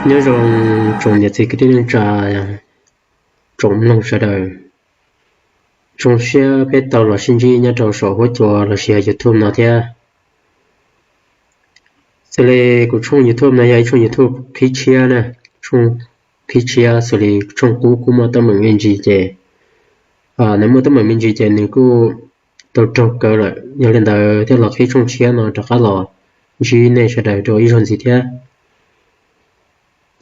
Nyob zoo tsoom niam txiv kwv tij neej tsa, tsoom mloog sawv daws. Zoo siab peb tau los sib ntsib nyob rau saum huab cua lossis yog YouTube no thiab. Xws li kuv tshooj YouTube no yog ib tshooj YouTube qhib tshiab na, tshooj qhib tshiab, xws li tshooj qub kuj muaj teeb meem me ntsis ces nws muaj teeb meem me ntsis ces nws kuj tau raug kaw lawm. Yog li ntawd thiaj los qhib tshooj tshiab no rov qab los ntsib nej sawv daws rau ib zaug ntxiv thiab.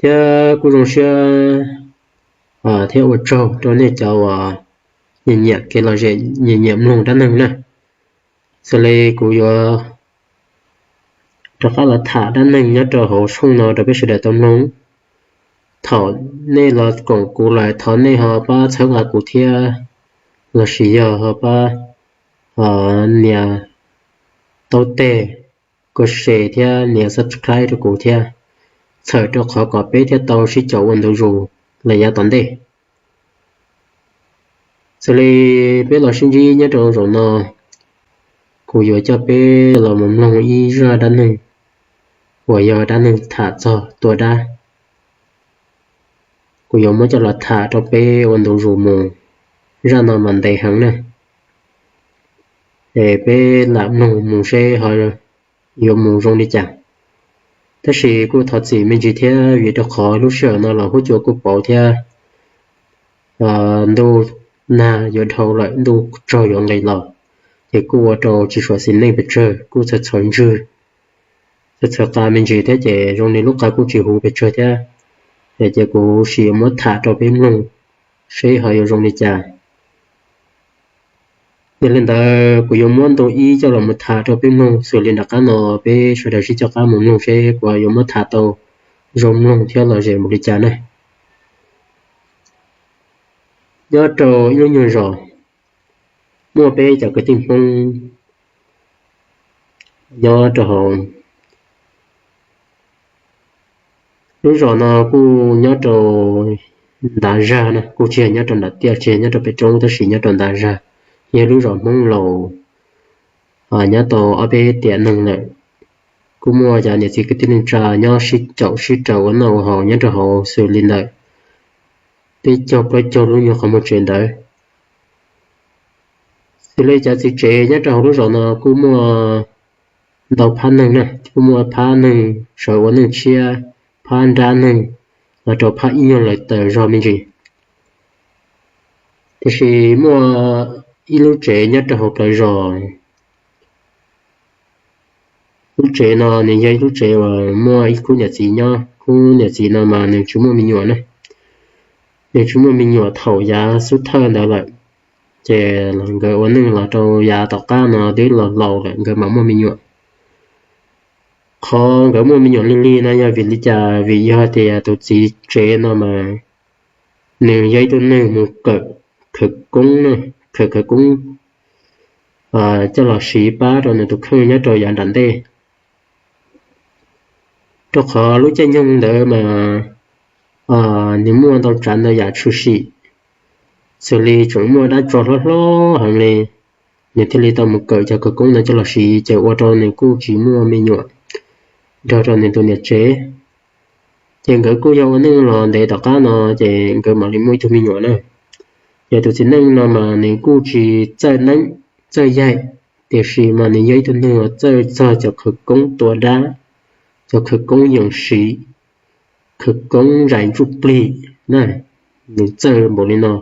Thiab kuj zoo siab thiab ua tsaug rau nej cov uas nyiam nyiam kev lom zem, nyiam nyiam mloog dab neeg na. Xws li kuv yuav rov qab los tham dab neeg nyob rau hauv tshooj no rau peb sawv daws tau mloog. Thaum nej los koom kuv lawm thov nej ho pab txhawb nqa kuv thiab, lossis yog ho pab nias taub teg, kos se thiab nias subscribe rau kuv thiab, txhawm rau qhov kom peb thiaj tau sib caum ua ntu zus los yav tom ntej. Xws li peb los sib ntsib nyob rau zaum no, kuv yuav coj peb los mus mloog ib zaj dab neeg uas yog dab neeg tham txog tua dab. Kuv yuav muab coj los tham rau peb ua ntu zus mus, zaj no mas ntev heev na. Es peb lam mloog mus seb ho yuav mus zoo li cas. Tab sis kuj thov txim me ntsis thiab vim rau qhov lub sij hawm no los huab cua kuj pauv thiab ntuj nag yuav dhau lawm, ntuj tsaug yuav nqis los, ces kuj ua rau tsis suam xim neej pes tsawg, kuj txhawv txhawv ntswg, txhawv txhawv qa me ntsis thiab ces zoo li lub qa kuj tsis huv pes tsawg thiab. Ces kuv sim muab tham rau peb mloog seb ho yuav zoo li cas. Yog li ntawd kuv yuav muab ntu ib coj los mus tham rau peb mloog, xws li nram qab no peb sawv daws sib coj qab mus mloog seb kuv yuav muab tham tau zoo mloog thiab lom zem npaum li cas na. Nyob rau ib lub nyuag zos, muaj peb cov kwv tij Hmoob nyob rau hauv. Lub zos no kuj nyob rau ntav zag na, kuj tsis yog nyob rau nram tiaj, tsis yog nyob rau pem roob, tab sis nyob rau ntav zag. Yog lub zos Hmoob laus, nyob tau ob peb tiam neeg lawm. Kuj muaj cov niam txiv kwv tij neej tsa nyob sib caum sib raws ua noj ua haus nyob rau hauv xws li ntawm peb caug plaub caug lub nyuag qhov muag tsev ntawd. Xws li cov txiv tsev nyob rau hauv lub zos no kuj muaj ntau phab neeg na, kuj muaj phab neeg sawv ua neej tshiab, phab nrab neeg, los rau phab ib nyuag lawv taws zog me ntsis. Tiam sis muaj ib lub tsev nyob rau hauv plawv zos. Lub tsev no nws yog ib lub tsev uas muaj ib khub niam txiv nyob. Khub niam txiv no mas nws tsis muaj me nyuam na. Nws tsis muaj me nyuam thaum yav xub thawj ntawd lawm, ces nkawd ua neej los rau yav tom qab no twb los laus lawm nkawd mam muaj me nyuam. Qhov nkawd muaj me nyuam lig lig no yog vim li cas? Vim yog tias tus txiv tsev no mas nws yog ib tug neeg mus kawm khawv koob, kawm khawv koob coj los siv pab rau nws tus kheej nyob rau yav nram ntej. Rau qhov lub caij nyoog ntawd mas nws muaj ntau tsav ntau yam tshwm sim, xws li tseem muaj dab tsov hlob hlob heev li, nws thiaj li tau mus kawm cov khawv koob ntawd coj los siv, ces ua rau nws kuj tsis muaj me nyuam nrog rau nws tus niam tsev. Ces nkawd kuj yog ua neej los ntev tom qab no, ces nkawd mam li muaj ib tug me nyuam na. Ces tus txiv neej no mas nws kuj tsis txawj neeb txawj yaig, tiam sis mas nws yog ib tug neeg uas txawj txog cov khawv koob tua dab, cov khawv koob yeem siv, khawv koob zais ntsuj plig na, nws txawj npaum li no.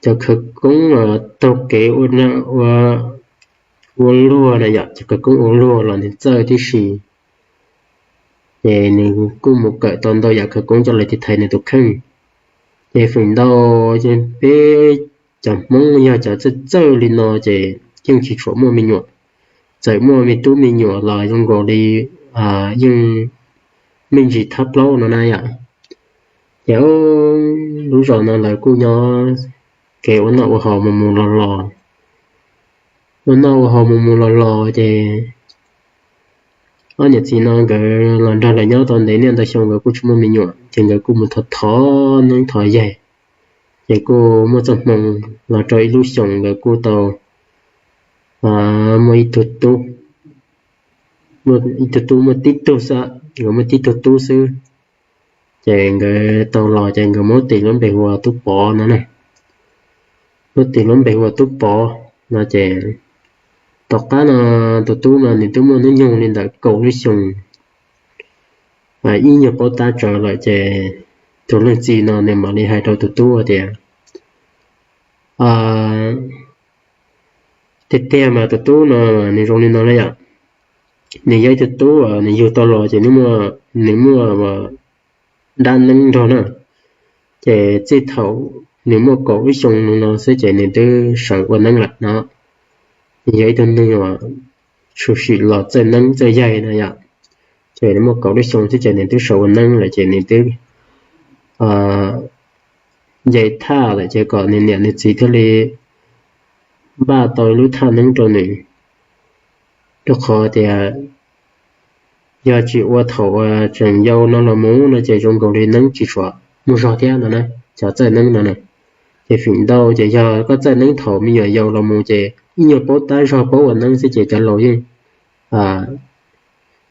Cov khawv koob taug kev ua luag na yom, cov khawv koob ua luag los nws txawj tib si. Ces nws kuj mus kawm tau ntau yam khawv koob coj los tiv thaiv nws tus kheej. Ces feem ntau peb cov Hmoob yog cov txawj txawj li no ces yeej tsis tshua muaj me nyuam. Txawm muaj me tub me nyuam los zoo nkaus li yeej me ntsis thab plaub no na yom. Ces lub zos no lawv kuj nyob kev ua noj ua haus mus mus los los. Ua noj ua haus mus mus los los ces ob niam txiv no nkawd los nrog lawv nyob tau ntev niaj ntau xyoo nkawd kuj tsis muaj me nyuam, ces nkawd kuj mus thov thov neeb thov yaig. Ces kuj muaj txoj hmoo los rau ib lub xyoos nkawd kuj tau muaj ib tug tub, ib tug tub muaj tib tug xwb. nkawd muaj tib tug tub xwb. Ces nkawd tau los ces nkawd muab tis lub npe hu ua Tub Pov no na. Muab tis lub npe hu ua Tub Pov no ces tom qab no tus tub no nws twb muaj hnub nyoog li ntawm kaum lub xyoo, ib nyuag paub tab tsawv lawm ces tus leej txiv no nws mam li hais rau tus tub tias, tiag tiag mas tus tub no nws zoo li no na yom, nws yog ib tug tub nws yug tau los ces nws muaj dab neeb nrog na. Ces txij thaum nws muaj kaum ib xyoo no xwb ces nws twb sawv ua neeb lawm no. Nws yog ib tug neeg uas tshwm sim los txawj neeb txawj yaig no yom. Ces nws muaj kaum lub xyoo xwb ces nws twb sawv ua neeb lawm ces nws twb nce thaj lawm ces kom nws niam nws txiv thiaj li npaj tau lub thaj neeb rau nws. Rau qhov tias yog tsis ua thaum uas tseem yau no los mus no ces zoo nkaus li neeb tsis tshua muaj zog thiab no na, cov txawj neeb no na. Ces feem ntau ces yog koj txawj neeb thaum me nyuam yaus los mus ces ib nyuag paub tab zog paub ua neeb xwb ces cov laus yeej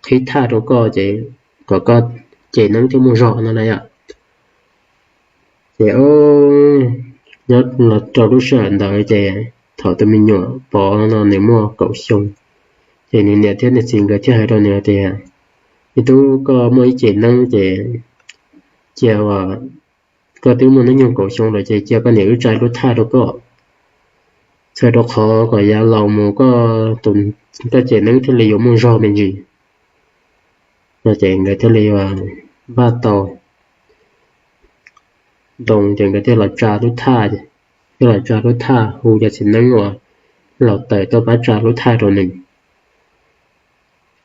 qhib thaj rau koj ces kom koj ces neeb thiaj muaj zog no na yom. Ces nyob los rau lub sij hawm ntawd ces thaum tus me nyuam Pov no nws muaj kaum xyoo, ces nws niam thiab nws txiv nkawd thiaj hais rau nws tias, me tub, koj muaj ib ce neeb ces cia, koj twb muaj hnub nyoog kaum xyoo lawm ces cia koj niam wb tsa lub thaj rau koj, txhawm rau qhov kom yav laus mus koj ce neeb thiaj li yuav muaj zog me ntsis. No ces nkawd thiaj li npaj tau ntoo ces nkawd thiaj los tsa lub thaj, thiaj los tsa lub thaj hu cov txiv neeb uas laus tawm tuaj pab tsa lub thaj rau nws.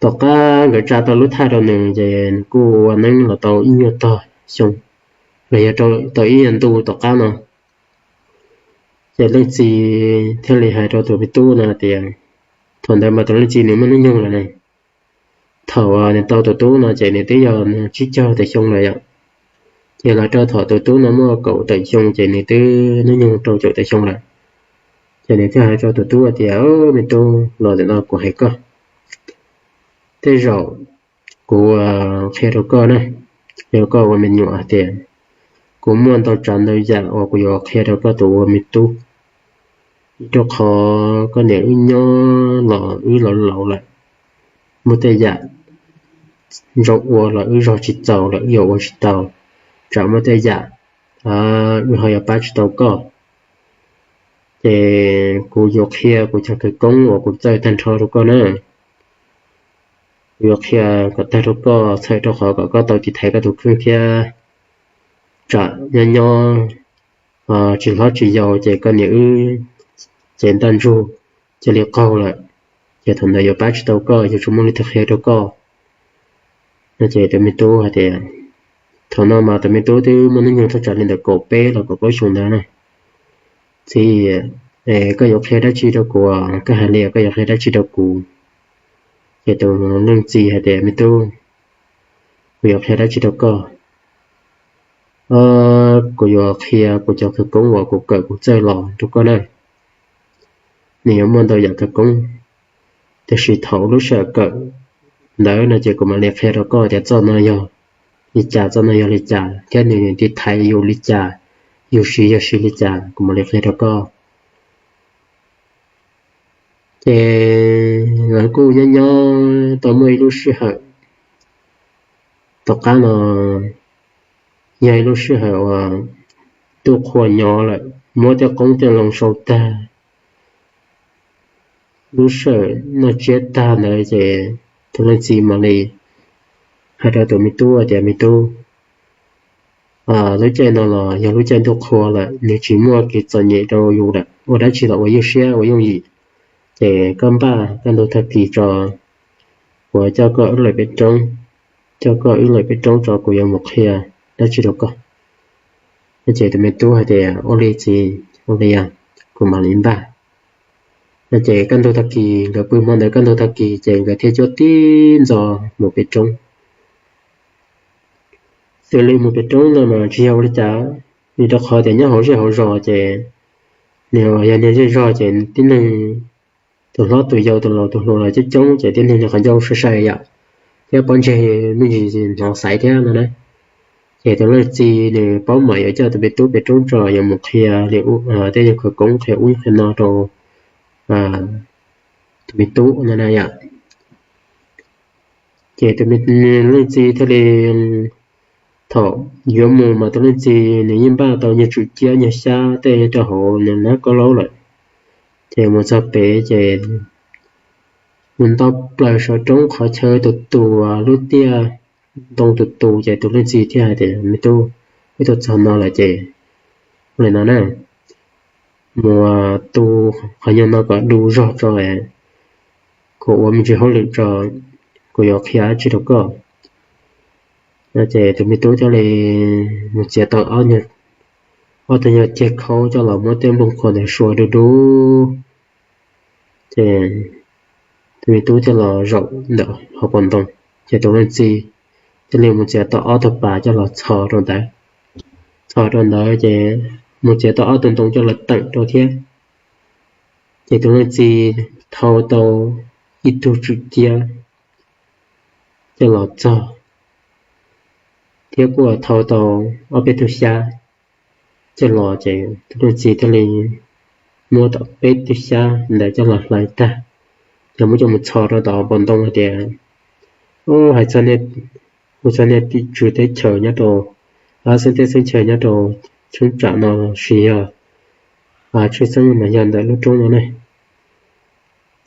Tom qab nkawd tsa tau lub thaj rau nws ces nws kuj ua neeb los tau ib nyuag tog xyoo, los yog tau ib nyuag ntu tom qab no, ces leej txiv thiaj li hais rau tus me tub no tias, thaum ntawd mas tus leej txiv nws muaj hnub nyoog lawm ne. Thaum nws tau tus tub no ces nws twb yog tsib caug tawm xyoo lawm yom. Ces los rau thaum tus tub no muaj kaum tawm xyoo ces nws twb hnub nyoog rau caum tawm xyoo lawm. Ces nws thiaj hais rau tus tub tias, me tub, los ntawm no kuv hais koj, tej zaum kuv qhia rau koj na, qhia rau koj ua me nyuam hais tias kuv muaj ntau tsav ntau yam uas kuv yuav qhia rau koj tus ua me tub. Rau qhov koj niam wb nyob los wb laus laus lawm, muaj tej yam zoo ua los wb zog tsis txaus los wb yuav ua tsis tau, tsam muaj tej yam wb ho yuav pab tsis tau koj. Ces kuv yuav qhia kuv cov khawv koob uas kuv txawj tag nrho rau koj na. Kuv yuav qhia kom tag rau koj, txhawm rau qhov kom koj tau tiv thaiv koj tus kheej thiab, tsam nyob nyob tsis hlob tsis yau ces koj niam wb ces ntaj ntsug cia li qaug lawm, ces thaum ntawd yuav pab tsis tau koj, yuav tsis muaj leej twg qhia rau koj. No ces tus me tub hais tias, thaum no mas tus me tub twb muaj hnub nyoog thaj tsam li ntawm kaum peb los kaum plaub xyoo ntawd na. Txiv, koj yuav qhia dab tsi rau kuv? Koj hais li koj yuav qhia dab tsi rau kuv? Ces tus leej txiv hais tias, me tub, kuv yuav qhia dab tsi rau koj? Kuv yuav qhia kuv cov khawv koob uas kuv kawm kuv txawj los rau koj na. Nws yuav muaj ntau yam khawv koob, tiam sis thaum lub sij hawm kawm ntawd no ces kuv mam li qhia rau koj tias txoj no yog li cas, txoj no yog li cas, thiab nws tiv thaiv yus li cas, yus siv yog siv li cas, kuv mam li qhia rau koj. Ces lawv kuj nyob nyob tau muaj ib lub sij hawm, tom qab no yog ib lub sij hawm uas ntuj qhua nyob lawm, muab tej qoob tej loo sau tag, lub sij hawm noj tsiab tag ntawd ces tus leej txiv mam li hais rau tus me tub tias, me tub, lub caij no los yog lub caij ntuj qhua lawm, nws tsis muaj kev txom nyem rau yus lawm, ua dab tsi los ua yooj siab ua yooj yim. Ces koj npaj kaj ntug tag kis tso, kuv coj koj wb lawm peb roob, coj koj wb lawm peb roob tso, kuv yuav mus qhia dab tsi rau koj. No ces tus me tub hais tias, ua li txiv, ua li, kuv mam li npaj. No ces kaj ntug tag kis, nkawd pw hmo ntawd kaj ntug tag kis ces nkawd thiaj cuab tib ntxov mus pem roob. Xws li mus pem roob no mas tsis yog ua li cas, vim rau qhov tias nyob hauv zej hauv zos ces nws yog niag zej zog ces tib neeg tus hlob tus yau tus laus tus hluas los coob coob ces tib neeg nws qhov ncauj sai sai yom. thiab pob ntseg me ntsis hnov xaiv thiab no na. Ces tus leej txiv nws paub mam yuav coj tus me tub pem roob tso yuav mus qhia li tej yam khawv koob qhia ub qhia no rau tus me tub no na yom. Ces tus leej txiv thiaj li, thaum yuav mus mas tus leej txiv nws yeej npaj tau nyuag tswm ciab nyuag xyab tej rau hauv nws nab kaub laub lawm. Ces mus txog pem ces mus nto plaws saum roob qhov chaw tus tus lub tiaj ntoo tus tus ces tus leej txiv thiaj hais tias me tub, wb tuaj txog no lawm ces ua li no na, mus tu qhov nyuag no kom du zog tso, kuv ua me ntsis hauj lwm tso, kuv yuav qhia dab tsi rau koj. No ces tus me tub thiaj li mus txiav tau ob tug nyuag ceg khaub coj los muab tej nplooj qhuav ntawd sua du du. Ces tus me tub thiaj los zaum ntawm hauv paus ntoo, ces tus leej txiv thiaj li mus txiav tau ob tug pas coj los txhos rau ntawd. Txhos rau ntawd ces mus txiav tau ob tug ntoo coj los teem rau thiab. Ces tus leej txiv thau tau ib tug tswm ciab coj los txog, thiab kuj thau tau ob peb tug xyab coj los. Ces tus leej txiv thiaj li muab tom peb tug xyab ntawd coj los hlais tag, ces muab coj mus txhos rau tom paus ntoo hais tias, hais txog nej, hu txog nej tim tswv teb chaws nyob rau, xeeb teb xeeb chaw nyob rau cheeb tsam no los sis yog tshwj xeeb mas yog ntawm lub roob no ne.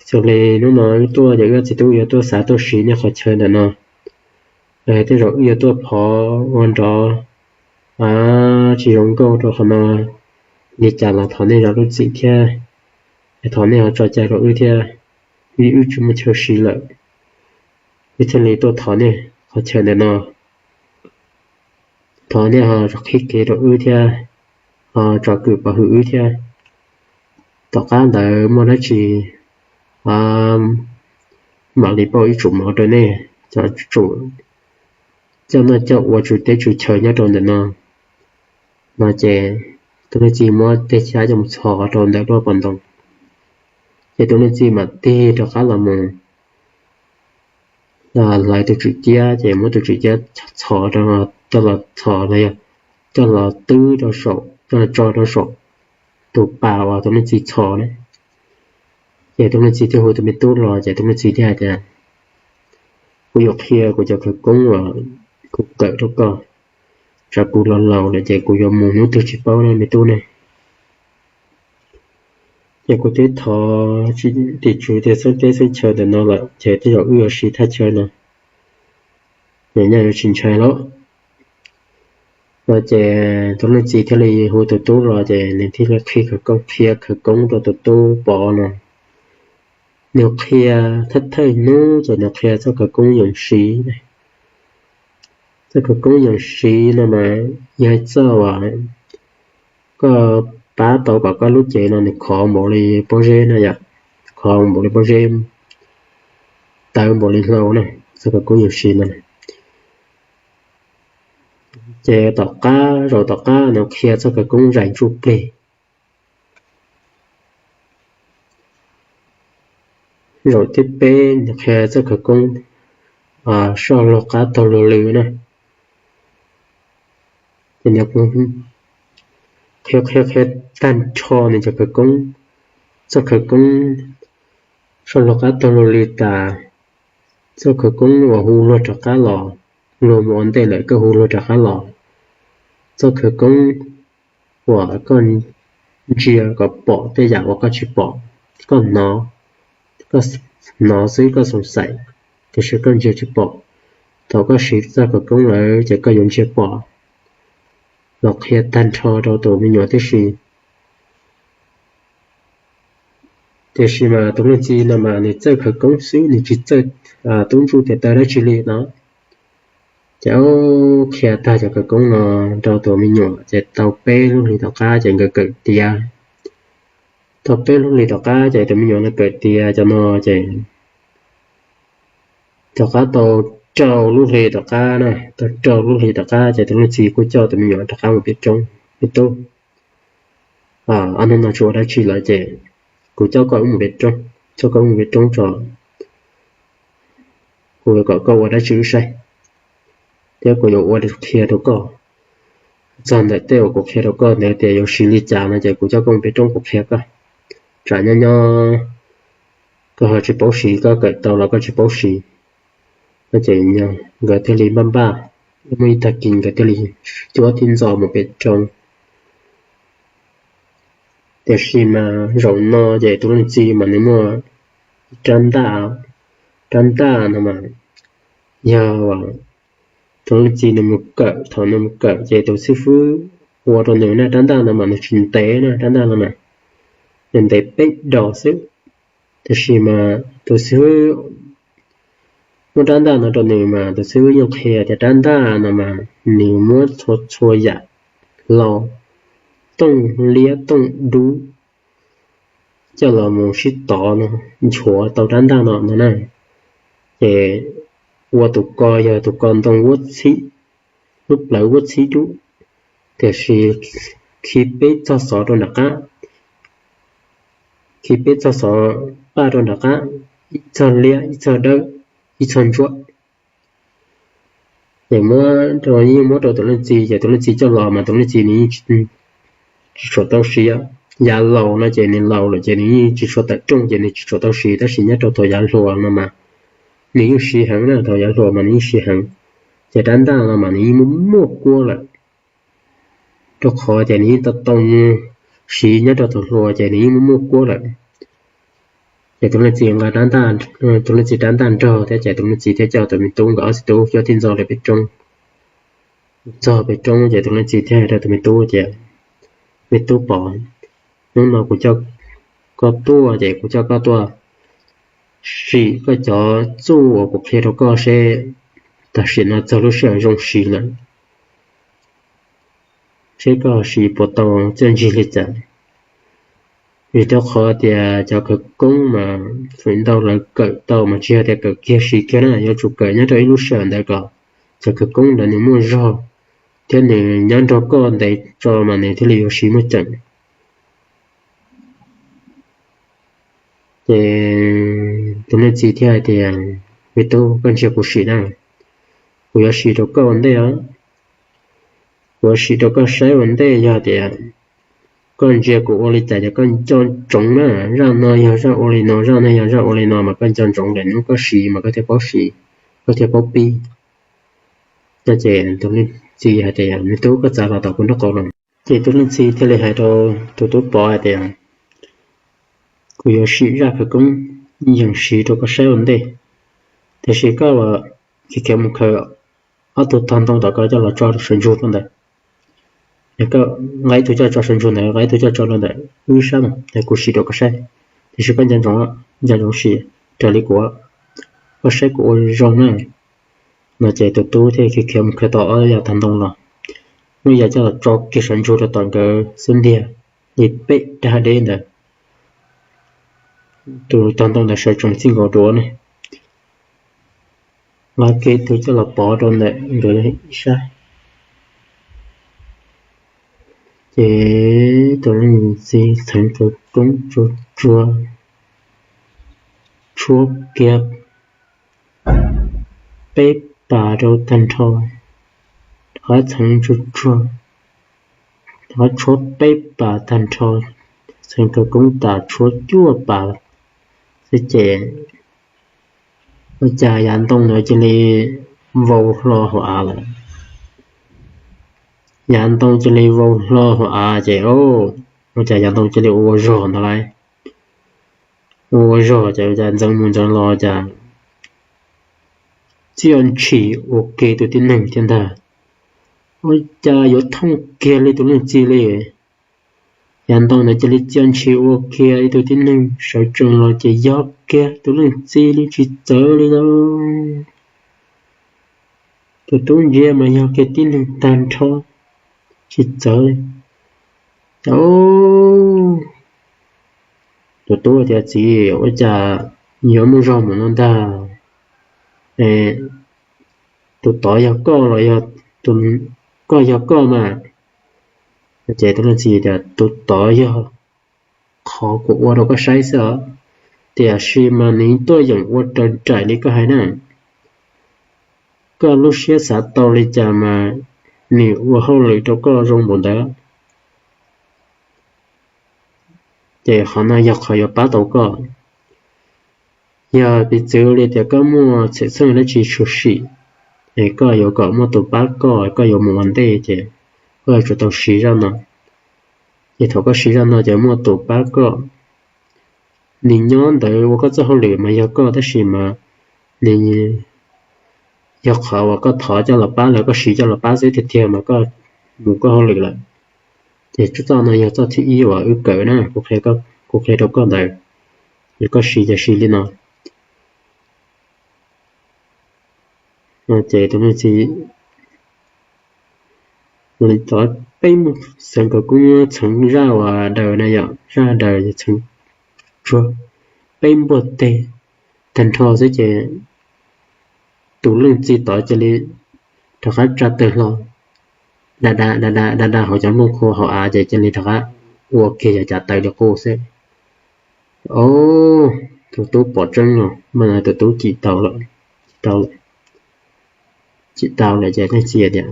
Xws li hnub no wb tuaj ces wb ob txiv tub yuav tuaj xav tuaj siv nej qhov chaw ntawm no, los yog tej zaum wb yuav tuaj phov ua nrov tsis zoo nkauj rau qhov no li cas los thov nej zam lub txim thiab, thov nej ho tso cai rau wb thiab, vim wb tsis muaj chaw siv lawm, wb thiaj li tuaj thov nej qhov chaw ntawm no. Thov nej ho qhib kev rau wb thiab, ho tsom kwm pov hwm wb thiab. Tom qab ntawd muaj dab tsi mam li pauj ib tsum mov rau nej, coj noj coj ua tswv teb tswv chaw nyob rau ntawm no. No ces tus leej txiv muab tej xyab coj mus txhos rau ntawm lub paus ntoo, ces tus leej txiv mam tig rov qab los mus hlais tus tswm ciab, ces muab tus tswm ciab txhos, coj los txhos los yog coj los twb rau saum, coj los tso rau saum tus pas uas tus leej txiv txhos na. Ces tus leej txiv thiaj hu tus me tub los, ces tus leej txiv thiaj hais tias, kuv yuav qhia kuv cov khawv koob uas kuv kawm rau koj, tsam kuv los laus lawm ces kuv yuav mus hnub twg tsis paub na me tub ne. Ces kuv twb thov tim tswv tias xeeb teb xeeb chaw ntawm no lawm ces tej zaum wb yuav siv thaj chaw no, nws nyaj yuav tsis ntshai los. No ces tus leej txiv thiaj li hu tus tub los ces nws thiaj li qhia khawv koob, qhia khawv koob rau tus tub pom no. Nws qhia thawj thawj hnub ces nws qhia txoj khawv koob yoos siv. Txoj khawv koob yoos siv no mas yog txoj uas koj pab tau kom koj lub cev no nws khov npaum li pob zeb na yom, khov npaum li pob zeb, tawv npaum li hlau na, txoj khawv koob yoos siv no. Ces tom qab, zaum tom qab nws qhia txoj khawv koob zais ntsuj plig. Zaum thib peb nws qhia txoj khawv koob soj laug qab taug luag lw na. Ces nws qhia qhia qhia tag nrho nws cov khawv koob, txoj khawv koob soj laug qab taug luag lw tas, txoj khawv koob uas hu luag rov qab los, luag mus ua ntej lawm koj hu luag rov qab los, txoj khawv koob uas koj ntsia kom pom tej yam uas koj tsis pom, koj hnov, koj hnov xwb koj xoom xaim, tiam sis koj ntsia tsis pom. Thaum koj siv txoj khawv koob lawm ces koj yuav ntsia pom. Los qhia tag nrho rau tus me nyuam tib si. Tiam sis mas tus leej txiv no mas nws txawj khawv koob xwb, nws tsis txawj tub ntsuj tes taw dab tsi li no. Ces qhia tag cov khawv koob no rau tus me nyuam ces tau peb lub hlis tom qab ces nkawd kawm tiav. Tau peb lub hlis tom qab ces tus me nyuam no kawm tiav cov no ces tom qab tau rau lub hli tom qab na, tau rau lub hli tom qab ces tus leej txiv kuj coj tus me nyuam rov qab mus pem roob, me tub, ob hnub no tsis ua dab tsi lawm ces kuv coj koj wb mus pem roob, coj koj wb mus pem roob tso. kuv yuav kom koj ua dab tsi wb saib, thiab kuv yuav ua qhia rau koj. Txog ntawm tej uas kuv qhia rau koj ntawd tias yuav siv li cas no ces kuv coj koj mus pem roob kuv qhia koj. Tsam nyob nyob koj ho tsis paub siv, koj kawm tau los koj tsis paub siv. No ces nkawd thiaj li npaj npaj, muaj ib tag kis nkawd thiaj li cuab tib ntxov mus pem roob. Tiam sis mas zaum no ces tus leej txiv mas nws muaj rab ntaj, rab ntaj no mas yog tus leej txiv nws mus kawm, thaum nws mus kawm ces tus xib fwb ua rau nws na, rab ntaj no mas nws tsis ntev na, rab ntaj no mas nws ntev peb dos xwb. Tiam sis mas tus xib fwb muab rab ntaj no rau nws mas tus xib fwb yeej qhia tias rab ntaj no mas nws muab txhua txhua yam hlau, tooj liab tooj dub coj los mus sib tov no, nchuav tau rab ntaj no no na. Ces ua tus ko yog tus ko ntoo vuab txhib, lub plawv vuab txhib dub, tiam sis khi peb txog xov rau nram qab, khi peb txog xov paj rau nram qab, ib txog liab, ib txog dawb, ib txog ntsuab. Ces muab rau, yeej muab rau tus leej txiv, ces tus leej txiv coj los mas tus leej txiv nws yeej tsis tshua tau siv. Yav laus no ces nws laus lawm ces nws yeej tsis tshua tawm rooj ces nws tsis tshua tau siv, tab sis nyob rau thaum yav hluas no mas nws yeej siv heev na, thaum yav hluas mas nws yeej siv heev. Ces rab ntaj no mas nws yeej muaj muaj kuab lawm, rau qhov tias nws yeej tau tau siv nyob rau thaum hluas ces nws yeej muaj muaj kuab lawm. Ces tus leej txiv nqa rab ntaj, tus leej txiv rab ntaj nrog thiab ces tus leej txiv thiaj coj tus me tub nkawd ob txiv tub cuab tib ntxov lawm pem roob. Txog pem roob ces tus leej txiv thiaj hais rau tus me tub tias, me tub Pov, hnub no kuv coj koj tuaj ces kuv coj koj tuaj sim koj cov txuj uas kuv qhia rau koj seb tam sim no txog lub sij hawm zoo siv lawm, seb koj siv puas tau txiaj ntsig li cas. Vim rau qhov tias cov khawv koob mas feem ntau lawv kawm tau mas tsis yog tias kawm kiag siv kiag na, yuav tsum kawm nyob rau ib lub sij hawm ntawd kom cov khawv koob ntawd nws muaj zog thiab nws nyob nrog koj ntev tso mas nws thiaj li yuav siv muaj ceem. Ces tus leej txiv thiaj hais tias, me tub, koj ntsia kuv sim na, kuv yuav sim rau koj ua ntej os. Kuv yuav sim rau koj saib ua ntej, yog tias koj ntsia kuv ua li cas ces koj nco ntsoov na. Zaj no yog zaj ua li no, zaj no yog zaj ua li no mas koj nco ntsoov lawm hnub koj siv mas koj thiaj paub siv, koj thiaj paub pib. No ces tus leej txiv hais tias, me tub, koj txav los tom kuv nraub qaum los. Ces tus leej txiv thiaj li hais rau tus tub Pov hais tias, kuv yuav sim zaj khawv koob yees siv rau koj saib ua ntej, tiam sis koj khiav khiav mus khaws ob tug tog ntoo tom koj coj los tso rau sawv ntsug rau ntawd. Nqa ib tug coj tso sawv ntsug ntawd, nqa ib tug coj tso rau ntawm wb sab mas, kuv sim rau koj saib. Tiam sis koj nco ntsoov, nco ntsoov sim raws li kuv, koj saib kuv ua zoo na. No ces tus tub thiaj khiav khiav mus khaws tau ob yam tog ntoo los, muab yam coj los tso kiag sawv ntsug rau tom nkawd xub ntiag li peb dag deb ntawd. Tus tog ntoo ntawd sawv tsees txij nkaus duav ne, nqa kiag tus coj los pov rau ntawm nkawd ib sab. Ces tus leej txiv txheev khawv koob tsuag tsuag, tshuab kiag peb pas rau tag nrho, rov qab txheev tsuag tsuag, rov qab tshuab peb pas tag nrho, txheev khawv koob tas tshuab cuaj pas xwb ces ua cas yav ntoo ntawd cia li vau hlo hauv av lawm. Yav ntoo cia li vau hlo hauv av ces, ua cas yav ntoo cia li ua zog ntawd lauj. Ua zog ces ua cas ntxeev mus ntxeev los cas txia ntshis ua ke tus tib neeg thiab ntag. Ua cas yuav thooj kiag li tus leej txiv li. Yav ntoo ntawd cia li txia ntshis ua kiag ib tug tib neeg sawv tsees los ces yog kiag tus leej txiv li tsis txawv li lauj. Tus tub ntsia mas yog kiag tib neeg tag nrho, tsis txawv li. Cas tus tub tias, txiv, ua cas yuav muaj zog mus no ntag? Tus tod yog koj los yog, koj yog koj mas. Ces tus leej txiv tias, tus tod yog qhov kuv ua rau koj saib xwb os, tiam sis mas nws tuaj yeem ua raws nraim li koj hais na. koj lub siab xav tau li cas mas nws ua hauj lwm rau koj zoo npaum ntawd, ces qhov no yog qhov yuav pab tau koj. Yog piv txwv li tias koj muaj txham txheej dab tsi tshwm sim, es koj yuav kom muaj tus pab koj, koj yuav mus ua ntej ces koj yuav tsum tau siv zaj no. Ces thaum koj siv zaj no ces muaj tus pab koj, nws nyob ntawd ua koj txoj hauj lwm mas yog koj, tab sis mas nws yog qhov uas koj thov coj los pab los koj siv coj los pab xwb tiag tiag mas koj mus koj hauj lwm lawm. Ces txoj no yog txoj thib ib uas wb kawm na, kuv qhia rau koj ntawd, es koj siv ces siv li no. Ces tus leej txiv, tov peb mus xeev kawg kub txheev zaj uas daws na yom, zaj daws txheev tsuag peb npuaj teg tag nrho xwb ces tus leej txiv tod cia li rov qab tsa taw hlo, da da da da da da hauv cov nplooj qhuav hauv av ces cia li rov qab ua kiag yog cav taws li qub xwb. O, tus tub pom tseeb los mas tus tub cim tau lawm, cim tau lawm, cim tau lawm ces leej txiv tias,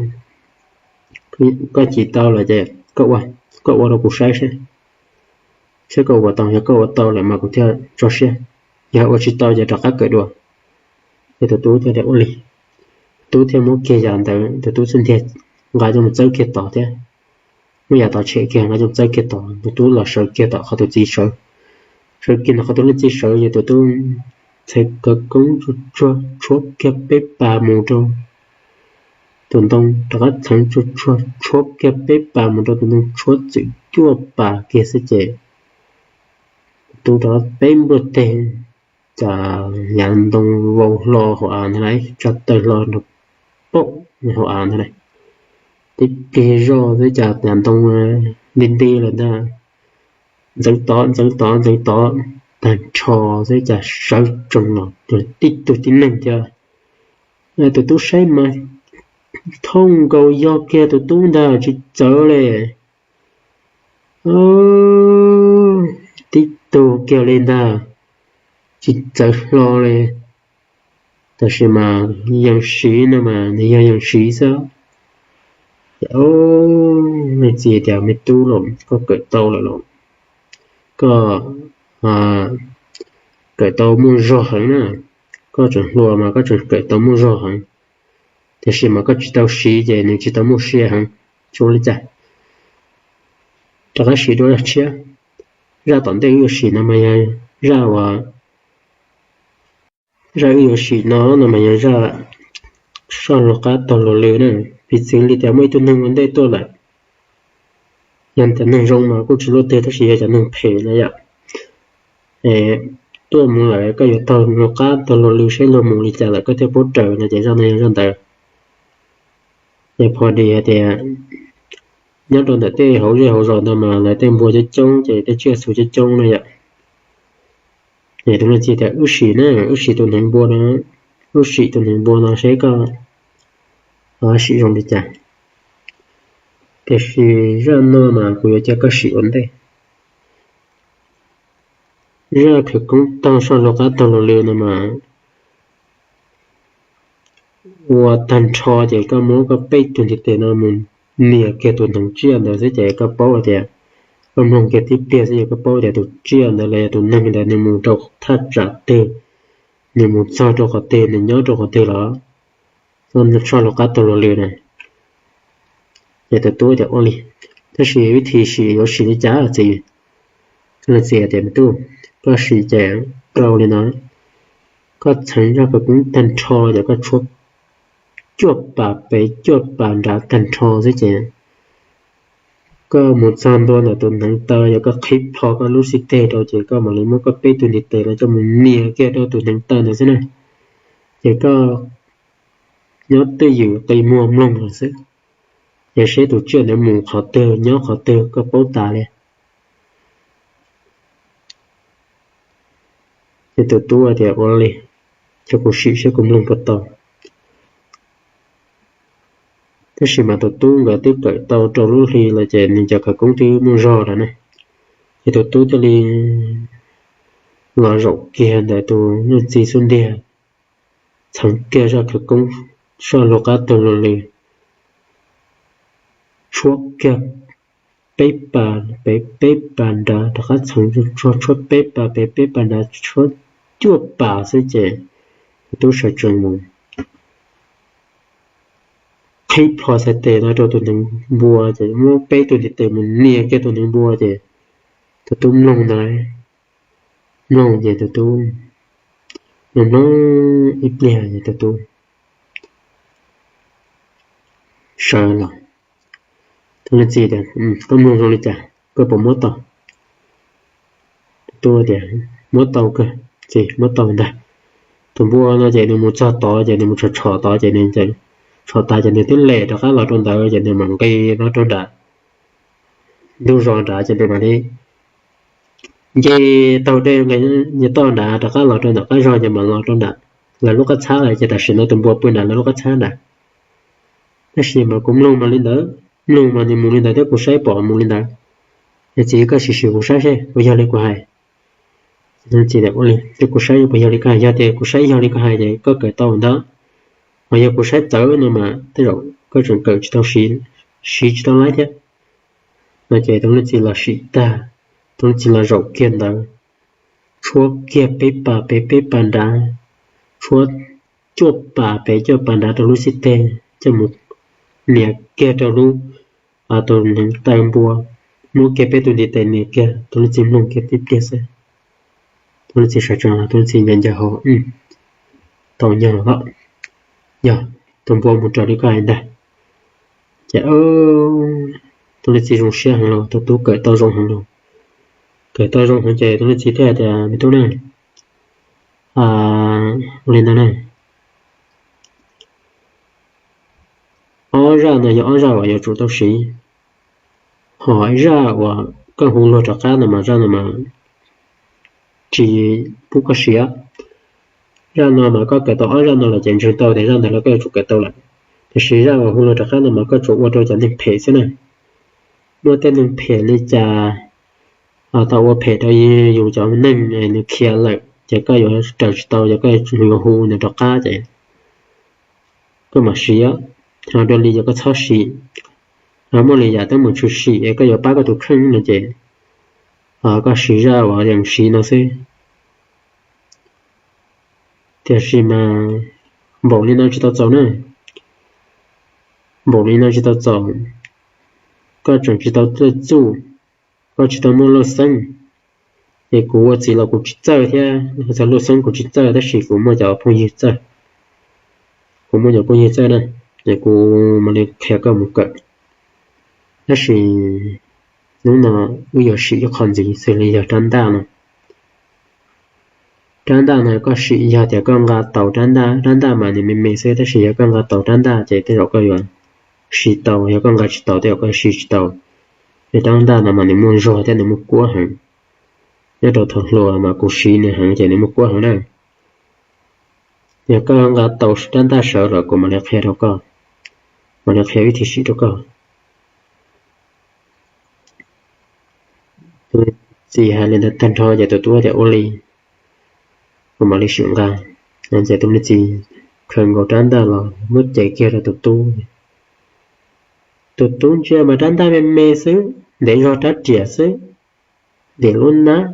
koj cim tau lawm ces koj ua rau kuv saib seb, saib koj ua tau, yog koj ua tau lawm mas kuv thiaj tso siab, yog ua tsis tau ces rov qab kawm dua. Ces tus tub thiaj tias ua li. Tus tub thiaj muab kiag yam ntawd, tus tub txawm ntiag nqa coj mus txawb kiag tod thiab, muab yam tod tshem kiag nqa coj mus txawb kiag tod, tus tub los sawv kiag tom qhov tus txiv sawv, sawv kiag ntawm qhov tus leej txiv sawv ces tus tub txheev khawv koob tsuag tsuag tshuab kiag peb pas mus rau tus ntoo, rov qab txheev tsuag tsuag tshuab kiag peb pas mus rau tus ntoo, tshuab txwm cuaj pas kiag xwb ces tus tub rov qab peb npuaj teg, cas yav ntoo vau hlo hauv av ntag lauj, tsa taw hlo nrov paum hauv av ntag lauj. Tib pliag zoj xwb cas yav ntoo nti nti lawm ntag, ntxeev tod ntxeev tod ntxeev tod tag nrho xwb cas sawv tsees los tib tug tib neeg thiab. Tus tub saib mas thooj nkaus yog kiag tus tub ntag, tsis txawv li. Tib tug kiag li ntag, tsis txawv hlo li. Tab sis mas yeej siv no mas nws yog yeej siv xwb. Ces leej txiv tias me tub los koj kawm tau lawm los, koj kawm tau muaj zog heev na, koj tseem hluas mas koj tseem kawm tau muaj zog heev, tiam sis mas koj tsis tau siv ces nws tsis tau muaj sia heev, tsis ua li cas. Rov qab siv dua zaj tshiab. Zaj tom ntej wb yuav sim no mas yog zaj uas, zaj wb yuav sim no no mas yog zaj soj luag qab taug luag lw na. Piv txwv li tias muaj ib tug neeg ua ntej tuaj lawm, yog cov neeg zoo mas kuj tsis luaj twg tab sis yog cov neeg phem na yom, tuaj mus lawm koj yuav taug luag qab taug luag lw saib luag mus li cas lawm koj thiaj paub raws no ces zaj no yog zaj ntawd. Ces pho dis hais tias nyob rau ntawm tej hauv zej hauv zos ntawd mas lawv tej npua coob coob ces tej tsiaj txhu coob coob na yom. Ces tus leej txiv tias wb sim na, wb sim tus hneev npua no, wb sim tus hneev npua no seb koj sim zoo li cas. Tiam sis zaj no mas kuv yuav cia koj sim ua ntej. Zaj khawv koob taug soj luag qab taug luag lw no mas ua tag nrho ces koj muab koj peb tug ntiv tes no mus nias kiag tus hneev tsiaj ntawd xwb ces koj paub hais tias, koj mloog kiag tib pliag xwb ces koj paub tias tus tsiaj ntawd los yog tus neeg ntawd nws mus rau thaj tsam twg, nws mus txog rau qhov twg, nws nyob rau qhov twg los soj luag qab taug luag lw na. Ces tus tub tias ua li, tab sis vib thib sim yuav sim li cas txiv? Leej txiv tias me tub, koj sim ces koj ua li no, koj txheev zaj khawv koob tag nrho ces koj tshuab cuaj pas pem cuaj pas nrad tag nrho xwb ces koj mus txog ntua ntawm tus hneev taw, yog koj qhib plho koj lub xib teg rau ces koj mam li muab koj peb tug ntiv tes no coj mus nias kiag rau tus hneev taw ntawd xwb na. Ces koj nyob twj ywm qi muag mloog los xwb, ces seb tus tsiaj ntawd mus qhov twg nyob qhov twg koj paub tas li. Ces tus tub tias ua li, cia kuv sim seb kuv mloog puas tau. Tab sis mas tus tub nkawd twb kawm tau rau lub hli los ces nws cov khawv koob twb muaj zog lawm na. Ces tus tub thiaj li los zaum kiag ntawm tus leej txiv xub ntiag, txheev kiag zaj khawv koob soj lug qab tug lug li, tshuab kiag peb pas pem peb pas nrad rov qab txheev tshuab peb pas pem peb pas nrad tshuab cuaj pas xwb ces tus tub sawv tsees mus qhib plho txhais tes no rau tus neev npua ces muab peb tug ntiv tes mus nias kiag tus neev npua ces tus tub mloog ntag. Mloog ces tus tub mloog mloog ib pliag ces tus tub sawv los. Tus leej txiv tias, koj mloog zoo li cas, koj puas muab tau? Tus tub tias, muab tau kawg, txiv, muab tau ntag. Tus npua no ces nws mus txog tod ces nws mus tshom tshom tod ces nws tshom tas ces nws twb lem rov qab los rau ntawd ces nws mam nqis no rau nram ntug zos nrad ces nws mam li nce taug dej nce toj nrad rov qab los rau nram qab zog ces mam los rau nram lawv lub qab txhab lawm ces tam sim no tus npua pw nram lawv lub qab txhab nrad. Tab sis mas kuv mloog mas li ntawd, mloog mas nws mus li ntawd thiab kuv saib pom mus li ntawd. Es txiv, koj sim sim kuv saib seb puas yog li kuv hais. Tus txiv tias, ua li, kuv saib puas yog li koj hais, yog tias kuv saib yog li koj hais ces koj kawm tau ntag. Mas yog kuv saib txawv no mas tej zaum koj tseem kawm tsis tau, siv tsis tau laib thiab. No ces tus leej txiv los sim tag, tus leej txiv los zaum kiag ntawd, tshuab kiag peb pas pem peb pas nrad, tshuab cuaj pas pem cuaj pas nrad rau lub xib teg coj mus nias kiag rau lub, tus neev taw npua, muab kiag peb tus ntiv tes nias kiag, tus leej txiv mloog kiag tib pliag xwb. Tus leej txiv sawv tsees los, tus leej txiv ncaws ncaws hauv, tau nyog los, yog tus npua mus raws li koj hais ntag. Ces tus leej txiv zoo siab heev los, tus tub kawm tau zoo heev los. Kawm tau zoo heev ces tus leej txiv thiaj tias, me tub na, ua li ntawd na, ob zaj no yog ob zaj uas yuav tsum tau siv, ho zaj uas koj hu luag rov qab no mas zaj no mas tsis pub koj siv. Zaj no mas koj kawm tau ob zaj no lawm ces ntseeg tau tias zaj ntawd los koj yuav tsum kawm tau lawm. Tiam sis zaj uas hu luag rov qab no mas koj tsuas ua rau cov neeg phem xwb na. Muaj tej neeg phem li cas tau ua phem rau yus cov neeg nws khiav lawm ces koj yuav raws tsis tau, ces koj yuav hu nws rov qab ces koj mam siv. Ho dua li ces koj txhob siv. Ho muaj li yam teeb meem tshwm sim es koj yuav pab koj tus kheej no ces koj siv zaj uas yeej siv no xwb. Tiam sis mas npaum li no tsis tau txaus na. Npaum li no tsis tau txaus. Koj tseem tsis tau txawj txuj, koj tsis tau muaj luj xeeb. Ces kuv ua txiv los kuv tsis txawj thiab, txog luj xeeb kuv tsis txawj tab sis kuv muaj cov phooj ywg txawj. Kuv muaj cov phooj ywg txawj na, ces kuv mam li qhia koj mus kawm. Tab sis hnub no wb yuav sim ib qho ntxiv xws li yog rab ntaj no. Rab ntaj no koj sim yog tias koj nqa taus rab ntaj, rab ntaj mas nws me me xwb tab sis yog koj nqa taus rab ntaj ces tej zaum koj yuav siv tau, yog koj nqa tsis taus tej zaum koj siv tsis tau. Ces rab ntaj no mas nws muaj zog thiab nws muaj kuab heev. Nyob rau thaum hluas mas kuv siv nws heev ces nws muaj kuab heev na. Yog koj nqa tau rab ntaj sawv los kuv mam li qhia rau koj, mam li qhia vib thib sim rau koj. Tus txiv hais li ntawd tag nrho ces tus tub tias ua li, kuv mam li sim nqa. Ces tus leej txiv khaws nkaus rab ntaj los muab cev kiag rau tus tub. Tus tub ntsia mas rab ntaj me me xwb, ntev zog rab riam xwb, ntim lub nab.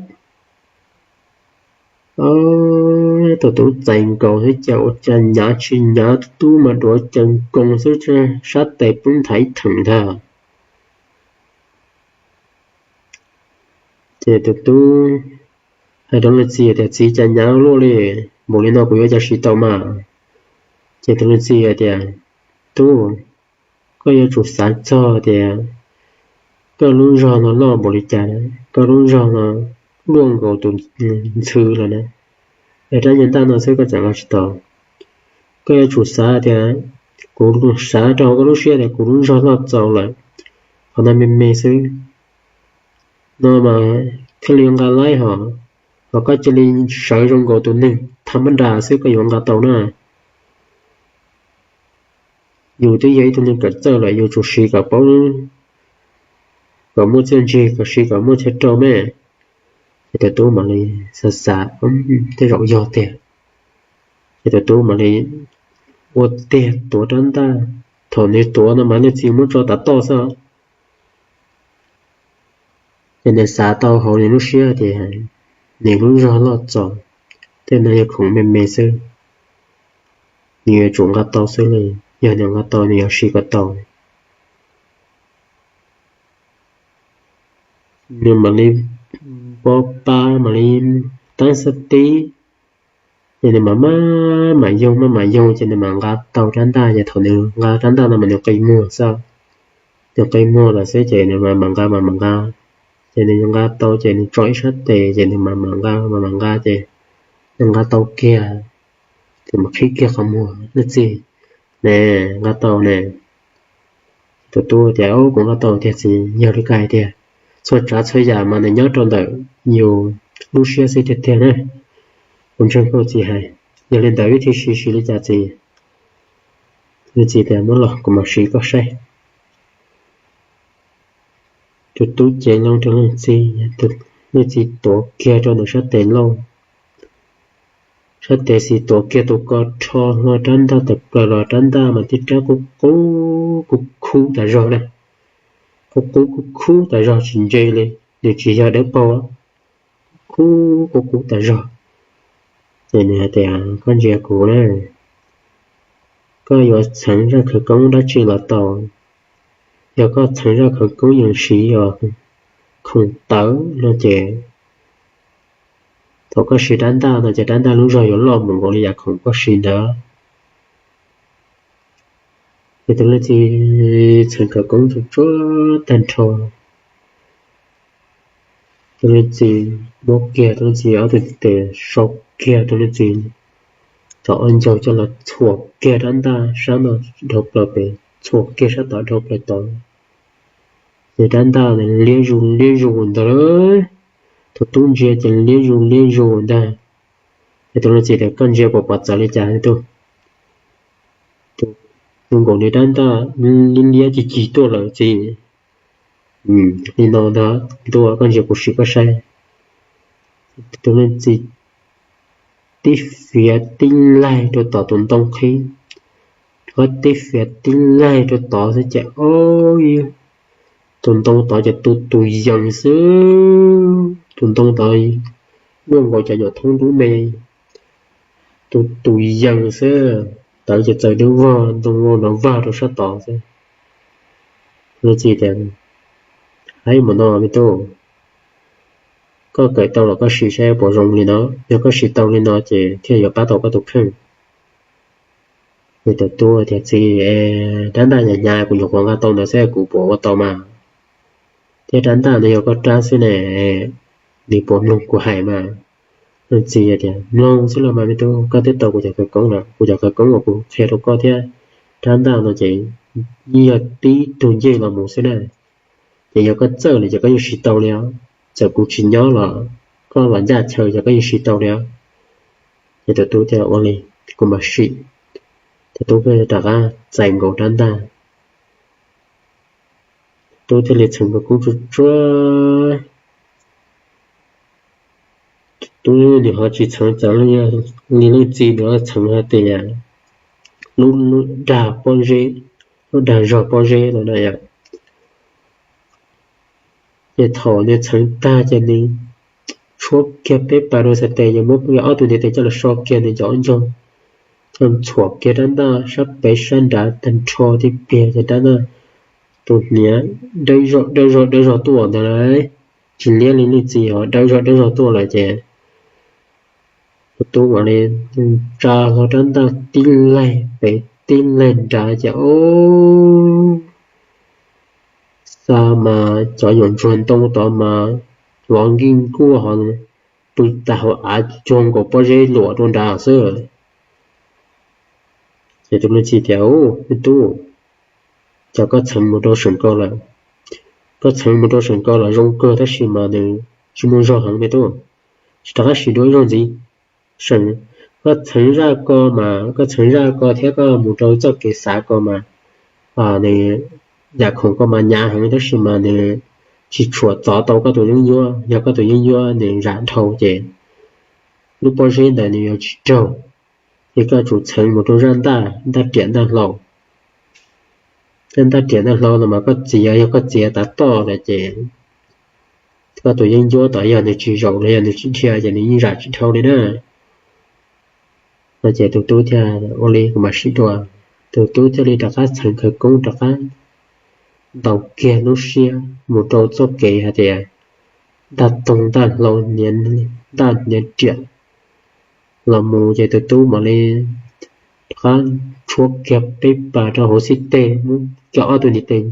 Tus tub txais nkaus xwb cas ua cas nyav tsis nyav, tus tub mas duav cees nkoos xwb, sab tes poob nthav ib theem ntag. Ces tus tub hais rau leej txiv tias, txiv, cas nyav luaj li, npaum li no kuv yuav ua cas siv tau mas? Ces tus leej txiv hais tias, tub, koj yuav tsum xav txog tias koj lub zog no loj npaum li cas, koj lub zog no luaj nkaus tus ntxhw lawm na, es rab nyuag ntaj no xwb koj tseem nqa tsis tau. Koj yuav tsum xav tias, kuv xav rau hauv koj lub siab tias kuv lub zog loj txaus lawm, qhov no me me xwb no mas thiaj li nqa laib hos, hos koj cia li sawv zoo nkaus tus neeg tham mab nras xwb koj yuav nqa tau na. Yus twb yog ib tug neeg kawm txawj lawm yus tsum siv kom paub, kom muaj txiaj ntsig, kom siv kom muaj txiaj rau me. Ces tus tub mam li xav xav, tej zaum yog tiag. Ces tus tub mam li ua tiag tuav rab ntaj. Thaum nws tuav no mas leej txiv muab tso tav toj xwb. Ces nws xav tau hauv nws lub siab tias nws lub zog loj txaus, tej no yog khoom me me xwb, nws yuav tsum nqa tau xwb li. Yog nws nqa tau nws yuav siv kom tau. Nws mam li pob pab mam li teeb xab tib, ces nws mam maj mam yoog maj mam yoog ces nws mam nqa tau rab ntaj. Ces thaum nws nqa rab ntaj no mas nws qi muag xwb, nws qi muag lawm xwb ces nws mam mam nqa mam mam nqa. Ces nws nqa tau ces nws tso ib sab tes ces nws mam mam nqa mam mam nqa ces nws nqa tau kiag, ces mam qhib kiag qhov muag, leej txiv ne, nqa tau ne. Tus tub tias, kuv nqa tau tiag txiv, yog li koj hais tiag. Txhua tsav txhua yam mas nws nyob rau ntawm yus lub siab xwb tiag tiag na. Kuv ntseeg koj txiv hais. Yog li ntawd wb thiaj siv siv li cas txiv? Leej txiv tias, muab los kuv mam siv koj saib. Tus tub cev loo rau leej txiv, leej txiv tuav kiag rau ntawm sab tes lauj. Sab tes xis tuav kiag tus ko rho hlo rab ntaj tawm plaws los, rab ntaj mas tib rab qub qub khub khub tas zog na. Qub qub khub khub tas zog tsis ntse li, nws tsis yog dawb paug, khub qub qub tas zog. Ces nws hais tias, koj ntsia kuv na, koj yuav txheev zaj khawv koob dab tsi los tau. Yog koj txheev zaj khawv koob yuav siv os, khoom tawv no ces thaum koj siv rab ntaj no ces rab ntaj lub zog yuav loj mus nkaus li yam khoom koj siv ntawd. Ces tus leej txiv txheev khawv koob tsuag tsuag tag nrho. Tus leej txiv muab kiag tus leej txiv ob tug tes, sau kiag tus leej txiv txog ob ncaug coj los txhuam kiag rab ntaj sab no dhau plaws pem, txhuam kiag sab tod dhau plaws tod. Ces rab ntaj liab zus liab zus ntag lauj. Tus tub ntsia ces liab zus liab zus ntag. Ces tus leej txiv tias, koj ntsia puas pom txawv li cas tub? Tus nkaus nws rab ntaj liab liab ci ci tuaj lawm txiv. Li no ntag ntuj, koj ntsia kuv sim koj saib. Tus leej txiv tib fiav tib laig rau tom tus ntoo qhib, rov qab tib fiav tib laig rau tod xwb ces ob tus ntoo tod ces tu tus yees xwb. Tus ntoo tod muaj nkaus cov nyuam thoob dub me, tu tus yees xwb. Tawv ces txawm dub vog, ntoo vau nrov vag rau sab tod xwb. Leej txiv tias, hais mus no me tub, koj kawm tau los koj sim saib puas zoo li no. Yog koj sim tau li no ces thiaj yuav pab tau koj tus kheej. Ces tus tub tias, txiv, rab ntaj hnyav hnyav kuv nyuam qhuav nqa tau ntawd xwb kuv puas ua tau mas? Thiab rab ntaj no yog koj rab xwb ne, nws puas mloog kuv hais mas? Leej txiv tias, mloog xwb los mas me tub, koj twb tau kuv cov khawv koob lawm, kuv cov khawv koob uas kuv qhia rau koj thiab rab ntaj no ces yeej yog tib tug ncej los mus xwb na. Ces yog koj txawj lawm ces koj yeej siv tau li os. Txawm kuv tsis nyob los koj los ncaj chaw ces koj yeej siv tau li os. Ces tus tub tias, ua li, kuv mam sim. Tus tub rov qab txais nkaus rab ntaj, tub thiaj li txheev khawv koob tsuag tsuag. Tub nws ho tsis txheev txawv li leej txiv, nws txheev hais tias lub dag pob zeb, lub dag zog pob zeb no na yom. Ces thaum nws txheev tag ces nws tshuab kiag peb pas rau xab tes, yog muab ob tug ntiv tes coj los so kiag nws cov ob ncaug, coj txhuam kiag rab ntaj sab pem sab nrad tag nrho tib pliag ces rab ntaj tus hniav dawb zog dawb zog dawb zog tuaj ntag lauj. Tsis liab li leej txiv, ho dawb zog dawb zog tuaj lawm ces tus tub mam li tsa hlo rab ntaj tib laig pem tib laig nrad ces ob, xa mas cov nyuam ntsuag ntoo tod mas hlov nkij nkuaj ho pw tas hauv av cuag nkaus pob zeb luam rau nrad xwb. Ces tus leej txiv tias, me tub, cas koj txheev mus rau seem ko lawm? Koj txheev mus rau seem ko los zoo kawg tab sis mas nws tsis muaj zog heev me tub, tsis rov qab siv dua ib zaug ntxiv. Seem, koj txheev zaj ko mas, koj txheev zaj ko thiab koj mus rau txoj kev xav ko mas, nws, yam khoom ko mas hnyav heev tab sis mas nws tsis tshua txov tau koj tus yeeb ncuab. Yog koj tus yeeb ncuab nws zam dhau ces lub pob zeb ntawd nws yuav tsis raug. ces koj tsum txheev mus rau zaj ntaj, ntaj riam ntaj hlau. Zaj ntaj riam ntaj hlau no mas koj txiav, yog koj txiav tav toj lawm ces koj tus yeeb ncuab tod yog nws tsis zaum los yog nws tsis dhia ces nws yeej zam tsis dhau li na. No ces tus tub thiaj ua li, kuv mam sim dua. Tus tub thiaj li rov qab txheev khawv koob rov qab ntaus kiag lub siab mus rau txoj kev hais tias ntaj toog ntaj hlau, ntaj hniav riam los mus ces tus tub mam li rov qab tshuab kiag peb pas rau hauv xib teg, muab kiag ob tug niag tes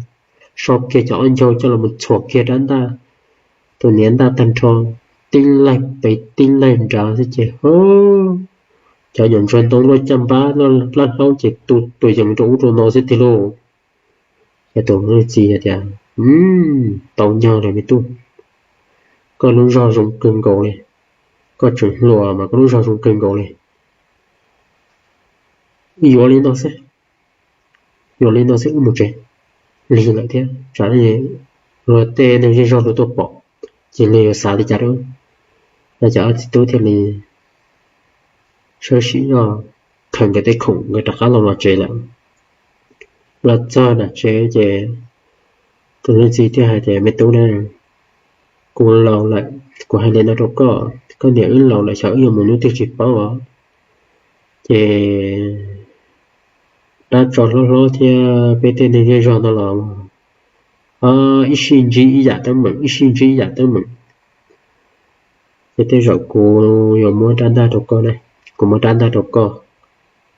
so kiag cov ob ncaug coj los mus txhuam kiag rab ntaj. Tus niam ntaj tag nrho tib laig pem tib laig nrad xwb ces cov nyuam ntsuag ntoo luaj caj npab plab hlaub ces tu tus yees rau ub rau no xwb tiag lauj. Ces tus leej txiv hais tias, tau nyog lawm me tub, koj lub zog zoo kawg nkaus li, koj tseem hluas mas koj lub zog zoo kawg nkaus li. Yuav li no xwb, yuav li no xwb wb mus tsev. Lig lawm thiab tsam luag tej neeg zej zog luag tuaj pom ces luag yuav xav li cas rau. No ces ob txiv tub thiaj li sawv sim zoj, khawm nkawd tej khoom nkawd rov qab los los tsev lawm. Los txog nram tsev ces tus leej txiv thiaj hais tias, me tub na, kuv laus lawm, kuv hais li no rau koj, koj niam wb laus lawm xyov wb yuav mus hnub twg tsis paub os. Ces dab tso hlob hlob thiab peb tej neeg zej zog no los ib sij ntsib ib yam teeb meem, ib sij ntsib ib yam teeb meem. Ces tej zaum kuv yuav muab rab ntaj rau koj ne, kuv muab rab ntaj rau koj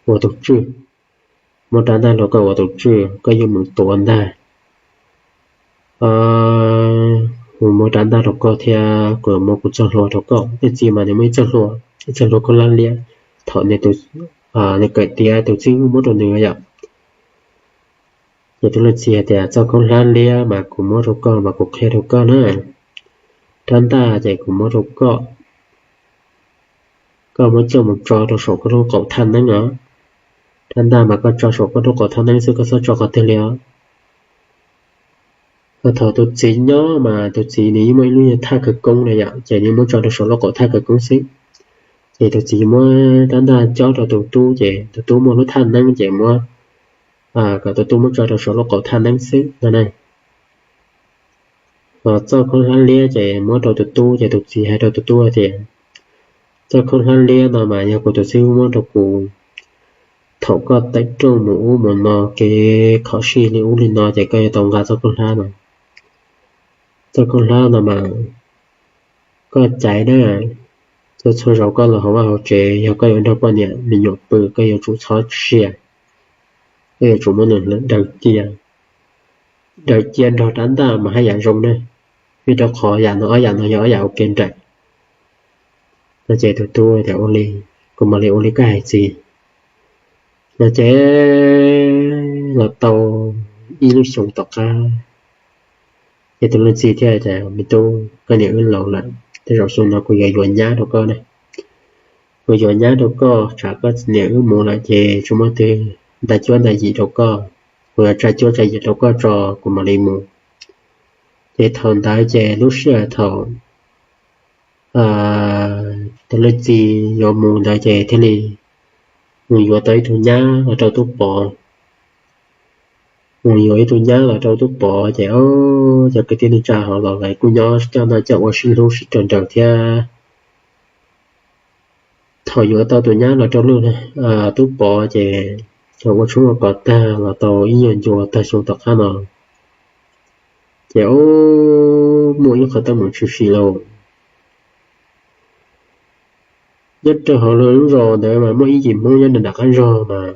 ua tus tswj, muab rab ntaj rau koj ua tus tswj, koj yuav mus tuav ntag. Kuv muab rab ntaj rau koj thiab kuv muab kuv txoj hlua rau koj. Leej txiv mas nws muaj ib txoj hlua, ib txoj hlua khaub hlab liab, thaum nws kawm tiav tus txij muab rau nws yom. Ces tus leej txiv hais tias, txoj khaub hlab liab mas kuv muab rau koj mas kuv qhia rau koj na, rab ntaj ces kuv muab rau koj, koj muab coj mus tso rau saum koj lub qaum thaj neeb os. Rab ntaj mas koj tso saum koj lub qaum thaj neeb xwb, koj txhob tso qhov twg li os. Thaum tus txiv nyob mas tus txiv nws yeej muaj ib lub thaj khawv koob na yom, ces nws muab tso rau saum lub qaum thaj khawv koob xwb. Ces tus txiv muab rab ntaj cob rau tus tub, ces tus tub muaj lub thaj neeb ces muab, kom tus tub muab tso rau saum lub qaum thaj neeb xwb no ne. Ho txoj khaub hlab liab ces muab rau tus tub, ces tus txiv hais rau tus tub hais tias, txoj khaub hlab liab no mas yog kuv tus txiv muab rau kuv, thaum koj teem rooj mus ub mus no kev khov sij li ub li no ces koj yuav tau nqa txoj khaub hlab no. Txoj khaub hlab no mas koj caiv na, txhua txhua zaus koj los hauv vaj hauv tsev yog koj yuav nrog poj niam me nyuam pw koj yuav tsum txhob sia, koj yuav tsum muab nws daws cia, daws cia nrog rab ntaj mas haj yam zoo ne, vim rau qhov yam no ob yam no yog ob yam ua ke nraim. No ces tus tub tias ua li, kuv mam li ua li koj hais txiv. No ces los tau ib lub xyoo tom qab, ces tus leej txiv thiaj tias, me tub, koj niam wb laus lawm, tej zaum xyoo no kuv yuav yuav nyab rau koj ne. Kuv yuav nyab rau koj, tsam koj niam wb mus lawm ces tsis muaj twg nta cuab nta yim rau koj. Kuv yuav tsa cuab tsa yim rau koj tso kuv mam li mus. Ces thaum ntawd ces lub sij hawm thaum tus leej txiv yuav mus ntawd ces thiaj li mus yuav tau ib tug nyab los rau tub pov. Mus yuav ib tug nyab los rau tub pov ces cov kwv tij neej tsa hauv los lawv kuj nyob coj noj coj ua sib hlub sib raws nraim thiab. Thaum yuav tau tus nyab los rau tub pov ces ua tshoob ua kos tag los tau ib nyuag ncua tag xyoo tom qab no, ces muaj ib qhov teeb meem tshwm sim lauj. Nyob rau hauv lub zos ntawd mas muaj ib yim Hmoob nyob nram qab zos mas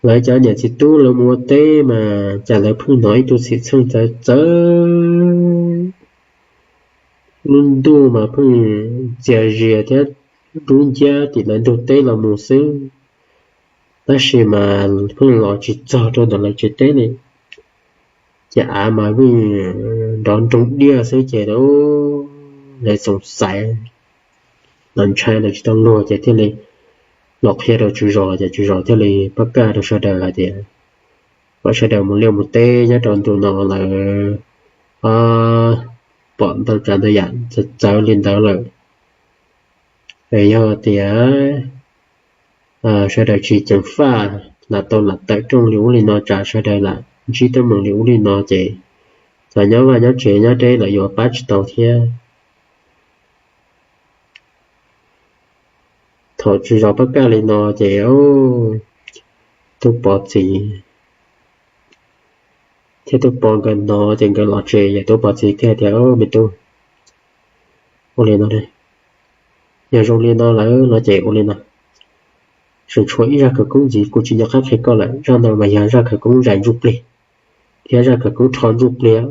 lawv cov niam txiv tub lawv mus ua teb mas cas lawv pheej hnov ib tug xwm txheej txawv txawv. Lub ntuj mas pheej txias zias thiab dub nciab tim lawv ntug teb los mus xwb, tab sis mas pheej los tsis txog rau ntawm lawv tsev teb li. Ces av mas pheej nrov nroo diaj xwb ces lawv xoom xaiv, lawv ntshai lawv tsis tau luag ces thiaj li los qhia rau tswv zos, ces tswv zos thiaj li pab kaj rau sawv daws hais tias kom sawv daws mus liaj mus teb nyob rau ntu no lawm, pom ntau tsav ntau yam txawv txawv li ntawd lawm. Es yog tias sawv daws tsis ceev faj, lam tau lam tawm rooj li ub li no, tsam sawv daws lam ntsib teeb meem li ub li no ces cov nyob vaj nyob tsev nyob deb lawm yuav pab tsis tau thiab. Thaum tsis zov pab kaj li no ces Tub Pov txiv thiab Tub Pov nkawd hnov ces nkawd los tsev, yog Tub Pov txiv thiaj tias, Me tub, ua li no, yog zoo li no lawm no ces ua li no, tseem tshuav ib zaj khawv koob ntxiv, kuv tsis nco qab qhia koj lawm, zaj no mas yog zaj khawv koob zais ntsuj plig thiab zaj khawv koob rho ntsuj plig.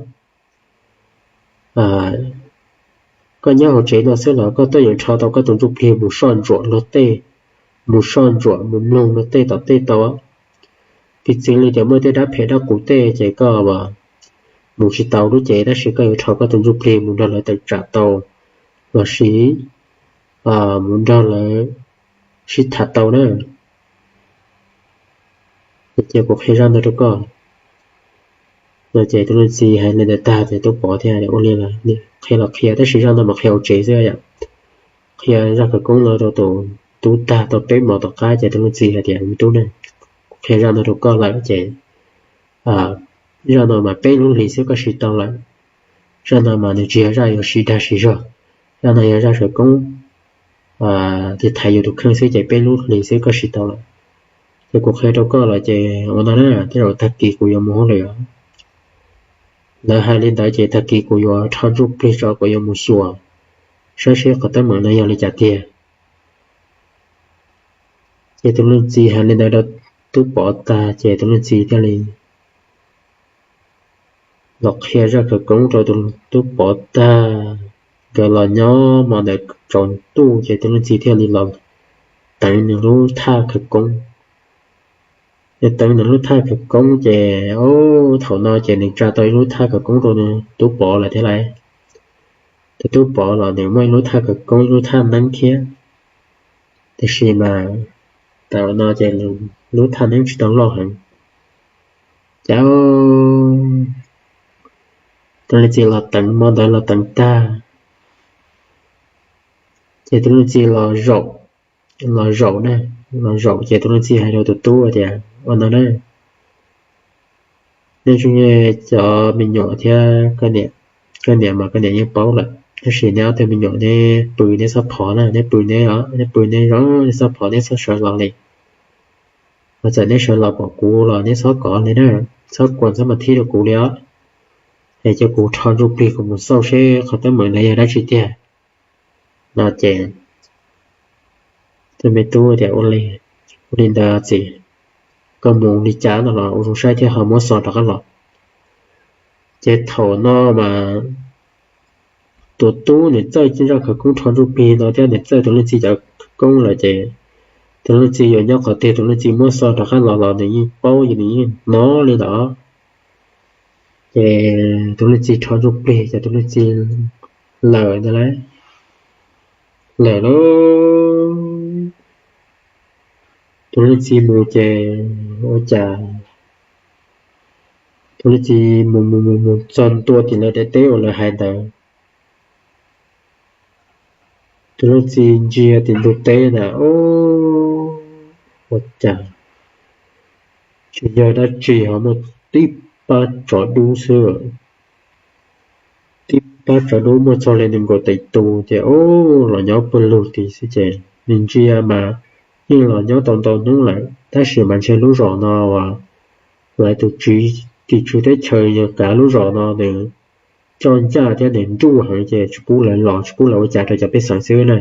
Koj nyob hauv tsev no xwb los koj tuaj yuav rho tau koj tus ntsuj plig mus soj ntsuam luag tej, mus soj ntsuam mus mloog luag tej tom tej tau. Piv txwv li tias muaj tej dab phem dab qus tej ces koj mus tsis tau lub cev, tab sis koj yuav rho koj tus ntsuj plig mus nrog lawv tawm tsam tau, los sis mus nrog lawv sib tham tau na. Ces kuv qhia zaj no rau koj. No ces tus leej txiv hais li ntawd tag ces Tub Pov thiaj ua li, qhia los qhia tab sis zaj no mas qhia hauv tsev xwb yom. Qhia zaj khawv koob no rau tus tub tag tau peb hmos tom qab ces tus leej txiv hais tias, Me tub ne, kuv qhia zaj no rau koj lawm ces zaj no mas peb lub hlis xwb koj siv tau lawm. Zaj no mas nws tsis yog zaj yuav siv dag siv zog, zaj no yog zaj khawv koob, ces thaiv yus tus kheej xwb ces peb lub hlis xwb koj siv tau lawm. Ces kuv qhia rau koj lawm ces ua no na, tej zaum tag kis kuv yuav mus hauj lwm. Lawv hais li ntawd ces tag kis kuv yuav rho ntsuj plig tso kuv yuav mus xyuas saib seb qhov teeb meem no yog li cas tiag. Ces tus leej txiv hais li ntawd rau Tub Pov tag ces tus leej txiv thiaj li los qhia zaj khawv koob rau Tub Pov tag. Nkawd los nyob hmo ntawd tsaus ntuj ces tus leej txiv thiaj li los teev nws lub thaj khawv koob. Nws teev nws lub thaj khawv koob ces thaum no ces nws tsa tau ib lub thaj khawv koob rau Tub Pov lawm thiab lauj. Tus Tub Pov los nws muaj ib lub thaj khawv koob ib lub thaj neeb thiab, tiam sis mas thaum no ces lub thaj neeb tsis tau loj heev. Ces tus leej txiv los teev, hmo ntawd los teev tag ces tus leej txiv los zaum, los zaum na, los zaum ces tus leej txiv hais rau tus tub tias, Ua no na, nej cov me nyuam thiab koj niam mas koj niam yeej paub lawm, tab sis neb ob tug me nyuam neb pw neb txhob phov na, neb pw neb, neb pw neb zoo, neb txhob phov, neb txhob sawv los li. Ho txawm neb sawv los pom kuv los neb txhob kov li na, txhob kua txhob mas thib rau kuv li os. Es cia kuv rho ntsuj plig kuv mus xauj seb qhov teeb meem ntawd yog dab tsi tiag. No ces tus me tub tias, Ua li, ua li ntawd txiv, koj mus li cas no los ua zoo saib thiab ho muab xov rov qab los. Ces thaum no mas tus tub nws txawj zaj khawv koob rho ntsuj plig no thiab nws txawj tus leej txiv cov khawv koob lawm ces tus leej txiv yuav nyob qhov twg tus leej txiv muab xov rov qab los los nws yeej paub, nws yeej hnov li ntawd. Ces tus leej txiv rho ntsuj plig ces tus leej txiv lawm ntag lauj. Lawm lauj. Tus leej txiv mus ces ua cas tus leej txiv mus mus mus mus txog ntua tim lawv daim teb uas lawv hais ntawd. Tus leej txiv ntsia tim ntug teb na, ua cas tsis yog dab tsi ho muaj tib pab tsov dub xwb. Tib pab tsov dub muaj txog li nees nkaum tawm tus ces los nyob pawg lug tid xwb ces nws ntsia mas yeej los nyob tau ntau hnub lawm tab sis mas ntshe lub zos no uas lawv tus tim tswv teb chaws yog kav lub zos no nws coj ncaj thiab nws nruj heev ces tsis pub lawv los tsis pub lawv ua cas rau cov pej xeem xwb na.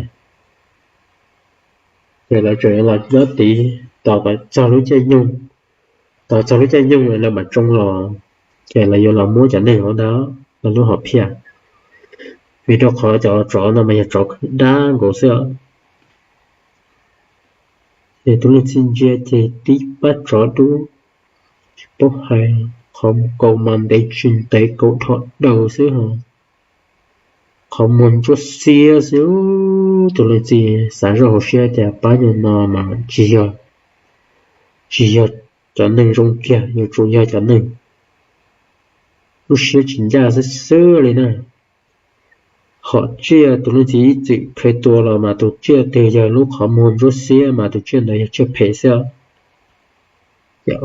Ces lawv tseem los nyob tid tos txog lub caij nyoog, tos txog lub caij nyoog lawv mam tsoo los ces lawv yuav los muab cov neeg hauv ntawd los lub hom phiaj, vim rau qhov cov tsov no mas yog tsov dab nkaus xwb. Ces tus leej txiv ntsia ces tib pab tsov dub, tsis paub hais qhov kaus mas ntev tsis ntev kaus dhos daws xwb ho qhov muag ntsuab xiab xwb. Tus leej txiv xav zoj hauv siab tias pab nyuag no mas tsis yog, tsis yog cov neeg zoo kiag, yuav tsum yog cov neeg lub siab tsis ncaj xwb xwb li na. qhov tsiaj tus leej txiv ib txwm qhia tua los mas tus tsiaj twg yog lub qhov muag ntsuab xiab mas tus tsiaj ntawd yog tsiaj phem xwb. Ces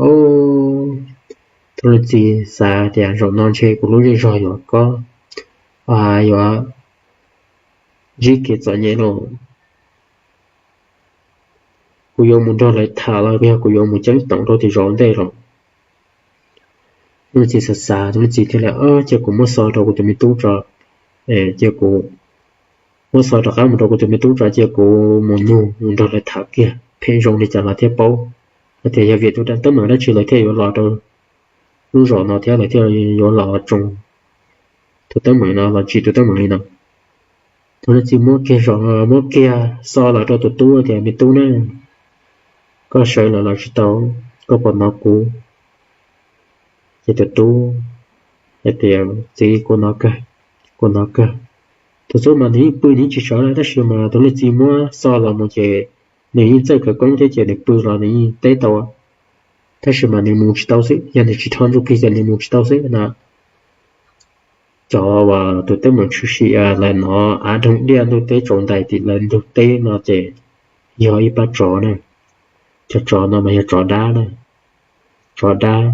tus leej txiv xav tias zaum no ntshe kuv lub zej zog yuav kob, yuav ntsib kev txom nyem lauj, kuv yuav mus nrog lawv tham los yog kuv yuav mus ceeb toom rau tim zos ntej los. Tus leej txiv xav xav, tus leej txiv thiaj li, cia kuv muab xov rau kuv tus me tub tso, cia kuv muab xov rov qab mus rau kuv tus me tub tso, cia kuv mus nug mus nrog lawv tham kiag, phem zoo li cas los thiaj paub. Hais tias yog vim tus teeb meem dab tsi lawv thiaj yuav los rau lub zos no thiab lawv thiaj yuav los tsoo tus teeb meem no los tsim tus teeb meem li no. Tus leej txiv muab kiag, muab kiag xov los rau tus tub tias, me tub na, koj sawv los los tsis tau, koj puas hnov kuv? Ces tus tub hais tias, txiv, kuv hnov kawg, kuv hnov kawg. Tus tub mas nws yeej pw nws yeej tsis sawv li, tab sis mas tus leej txiv muab xov los mus ces nws yeej txawj khawv koob thiab ces nws pw los nws yeej teb tau, tab sis mas nws mus tsis tau xwb, yog nws tsis rho ntsuj plig ces nws mus tsis tau xwb no. Cov uas tus teeb meem tshwm sim lawv hnov av doog diaj ntuj teb tsaus ntais tim lawv ntug teb no ces yog ib pab tsov na. Cov tsov no mas yog tsov dab na, tsov dab,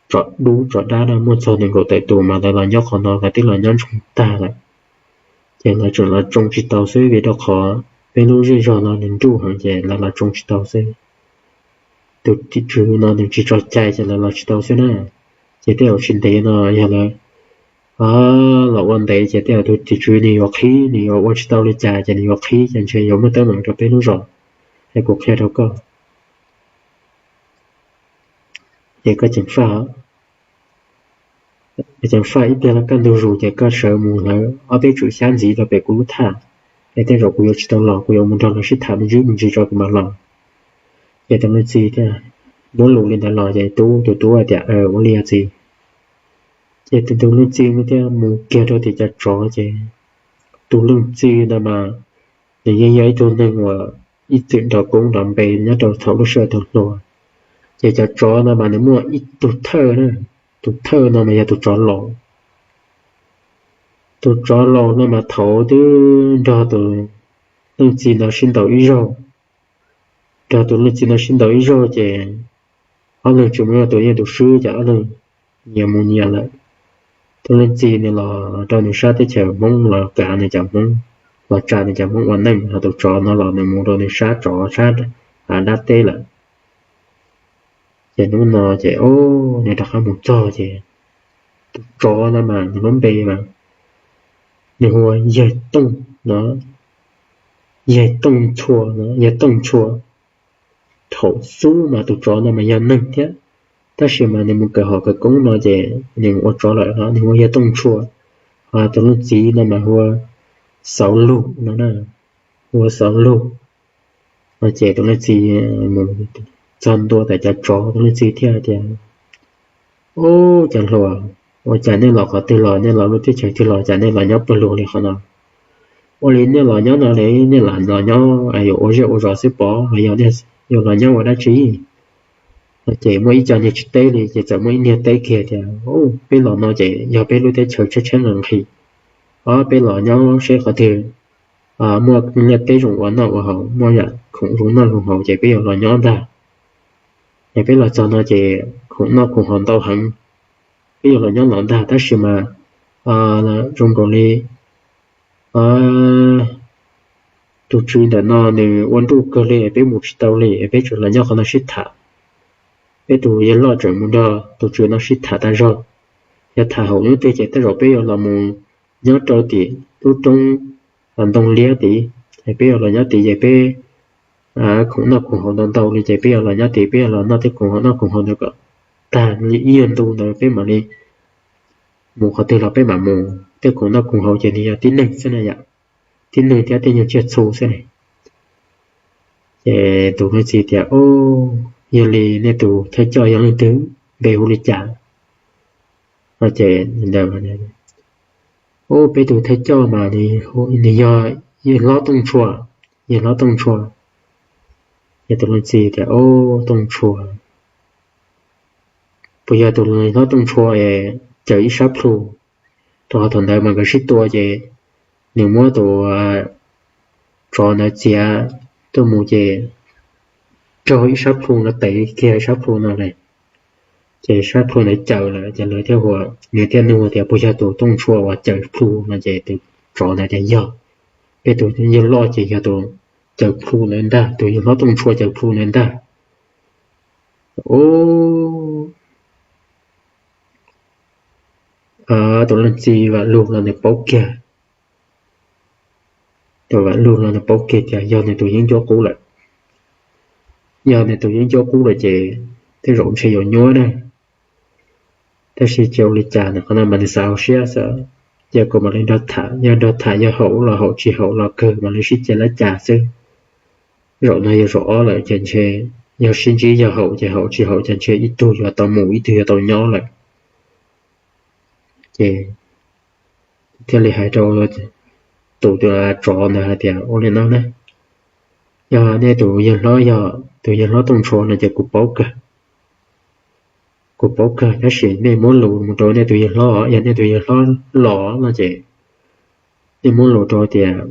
tsov dub tsov dab na, muaj txog nees nkaum tawm tus mas lawv los nyob qhov no lawv twb los nyob ntsoog tag lawm. Ces lawv tseem los tsoo tsis tau xwb vim rau qhov peb lub zej zog no nws nruj heev ces lawv los tsoo tsis tau xwb. Tus tim tswv no nws tsis tso cai ces lawv los tsis tau xwb na. Ces tej zaum tsis ntev no yog lawv los ua ntev ces tej zaum tus tim tswv nws yuav qhib, nws yuav ua tsis tau li cas ces nws yuav qhib ces ntshe yuav muaj teeb meem rau peb lub zos, es kuv qhia rau koj. Ces koj ceev faj, ceev faj ib pliag kaj ntug zus ces koj sawv mus hlawv ob peb tswm xyab ntxiv rau pem kuv lub thaj, es tej zaum kuv yuav tsis tau los, kuv yuav mus nrog lawv sib tham me ntsis me ntsis tso kuv mam los. Ces tus leej txiv thiaj muab lus li ntawd los ces tub, tus tub hais tias, ua li os txiv. Ces tus leej txiv thiaj mus kiag rau tim cov tsov ces tus leej txiv ntawd mas nws yeej yog ib tug neeg uas ib txwm nrov koob nrov npe nyob rau thaum lub sij hawm thaum hluas. Ces cov tsov no mas nws muaj ib tug thawj na, tus thawj no mas yog tus tsov laus. Tus tsov laus no mas thaum twb nrog tus leej txiv no sib ntaus ib zaug, nrog tus leej txiv no sib ntaus ib zaug ces ob leeg tsis muaj tus yeej tus swb ces ob leeg nyias mus nyias lawm. Tus leej txiv nws los rau nws sab teb chaws Hmoob los kav nws cov Hmoob, los tsa nws cov Hmoob ua neej, ho tus tsov no los nws mus rau nws sab tsov sab dab teb lawm. Ces hnub no ces nws rov qab mus txog ces tus tsov no mas nws lub npe mas nws hu ua Yawg Tooj no, Yawg Tooj Ntshua no, Yawg Tooj Ntshua. Thaum xub mas tus tsov no mas yog neeg thiab, tab sis mas nws mus kawm hom kawm koob no ces nws mus ua tsov lawm no, nws hu ua Yawg Tooj Ntshua. Ho tus leej txiv no mas hu ua Xauv Lug no, hu ua Xauv Lug. No ces tus leej txiv mus txog ntua ntawm cov tsov, tus leej txiv thiaj tias, ub, cov hluas, ua cas nej los qhov twg los, nej los lub teb chaws twg los, cas nej los nyob pawg lug li qhov no? Ua li nej los nyob no li nej los nyob yuav ua zej ua zos xwb pov los yog nej yuav los nyob ua dab tsi? No ces muaj ib co niag tsis teb li ces txawm muaj ib niag teb kiag tias, peb los no ces yog peb lub teb chaws tshaib tshaib nqhis nqhis, ob peb los nyob seb qhov twg muaj liaj teb zoo ua noj ua haus, muaj yam khoom zoo noj zoo haus ces peb yuav los nyob ntag. Es peb los txog no ces khoom noj khoom haus ntau heev, peb yuav los nyob los ntag, tab sis mas zoo nkaus li tus tswv ntawm no nws ua nruj kawg li, peb mus tsis tau li, peb tseem los nyob qhov no sib tham. Peb tus yawg loj tseem mus nrog tus tswv no sib tham tas zog, yog tham haum hnub twg ces tej zaum peb yuav los mus nyob rau tim lub roob ntoo liab tid, peb yuav los nyob tid ces peb khoom noj khoom haus ntau ntau li ces peb yuav los nyob tid, peb yuav los noj tej khoom noj khoom haus ntawd kom tag li ib nyuag ntu ntawd peb mam li mus qhov twg los peb mam mus. Tej khoom noj khoom haus ces nws yog tib neeg xwb na yom, tib neeg thiab tej nyuag tsiaj txhu xwb ne. Ces tus leej txiv tias, yog li nej tus thawj coj yog leej twg, npe hu li cas? Ces, ub, peb tus thawj coj mas nws yog yawg hlob Tooj Ntshua, yawg hlob Tooj Ntshua. Ces tus leej txiv tias, ub, Tooj Ntshua, puas yog tus hlob Tooj Ntshua es caws ib sab plhu, rau qhov thaum ntawd mas nkawd sib tua ces nws muab tus tsov ntawd txiav tuaj mus ces raug ib sab plhu no tev kiag ib sab plhu no lawm. Ces sab plhu ntawd cawm lawm ces lawv thiaj hu, nws thiaj nug tias puas yog tus tooj ntshua uas cawm plhu no ces tus tsov ntawd tias yog, peb tus yawg loj ces yog tus cawm plhu ntawd ntag, tus yawg hlob tooj ntshua cawm plhu ntawd ntag. Tus leej txiv Vam Lug no nws paub kiag, tus Vam Lug no nws paub kiag tias yog nws tus yeeb ncuab qub lawm. Yog nws tus yeeb ncuab qub lawm ces tej zaum ntshe yuav nyuaj na. Tab sis cia ua li cas no qhov no mas nws xav hauv siab xwb, ces kuv mam li nrog tham, yog nrog tham yog haum los haum, tsis haum los kawg mam li sib cia lab cas xwb. Zaum no yog zaum ob lawm ces ntshe yog sib ntsib yog haum ces haum, tsis haum ces ntshe ib tug yuav tau mus ib tug yuav tau nyob lawm. Ces thiaj li hais rau tus tsov ntawd hais tias ua li no na, yog nej tus yawg hlob, yog tus yawg hlob tooj ntshua no ces kuv paub kawg, kuv paub kawg, tab sis nej muab lus mus rau nej tus yawg hlob, yog nej tus yawg hlob los no ces nej muab lus rau tias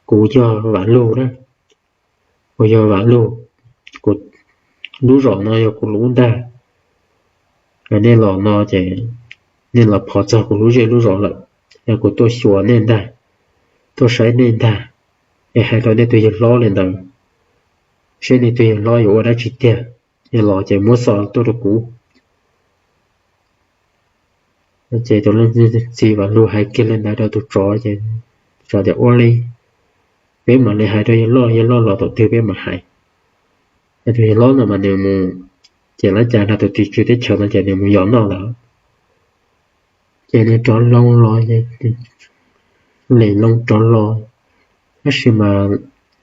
kuv yog Vam Lug na, kuv yog Vam Lug, kuv lub zos no yog kuv lub ntag. Nej los no ces nej los phov txog kuv lub zej lub zos lawm, yog kuv tuaj xyuas nej ntag, tuaj saib nej ntag, es hais rau nej tus yawg hlob li ntawd, seb nej tus yawg hlob yuav ua dab tsi tiag, es los ces muab xov tuaj rau kuv. Ces tus leej txiv Vam Lug hais kiag li ntawd rau tus tsov ces tus tsov tias ua li, peb mam li hais rau yawg loj, yawg loj los thaum twg peb mam hais. Tus yawg hlob no mas nws mus ces lab cas nrog tus tim tswv teb chaws no ces nws mus yos noj lawm. Ces nws rov loo los, lem loo rov los, tab sis mas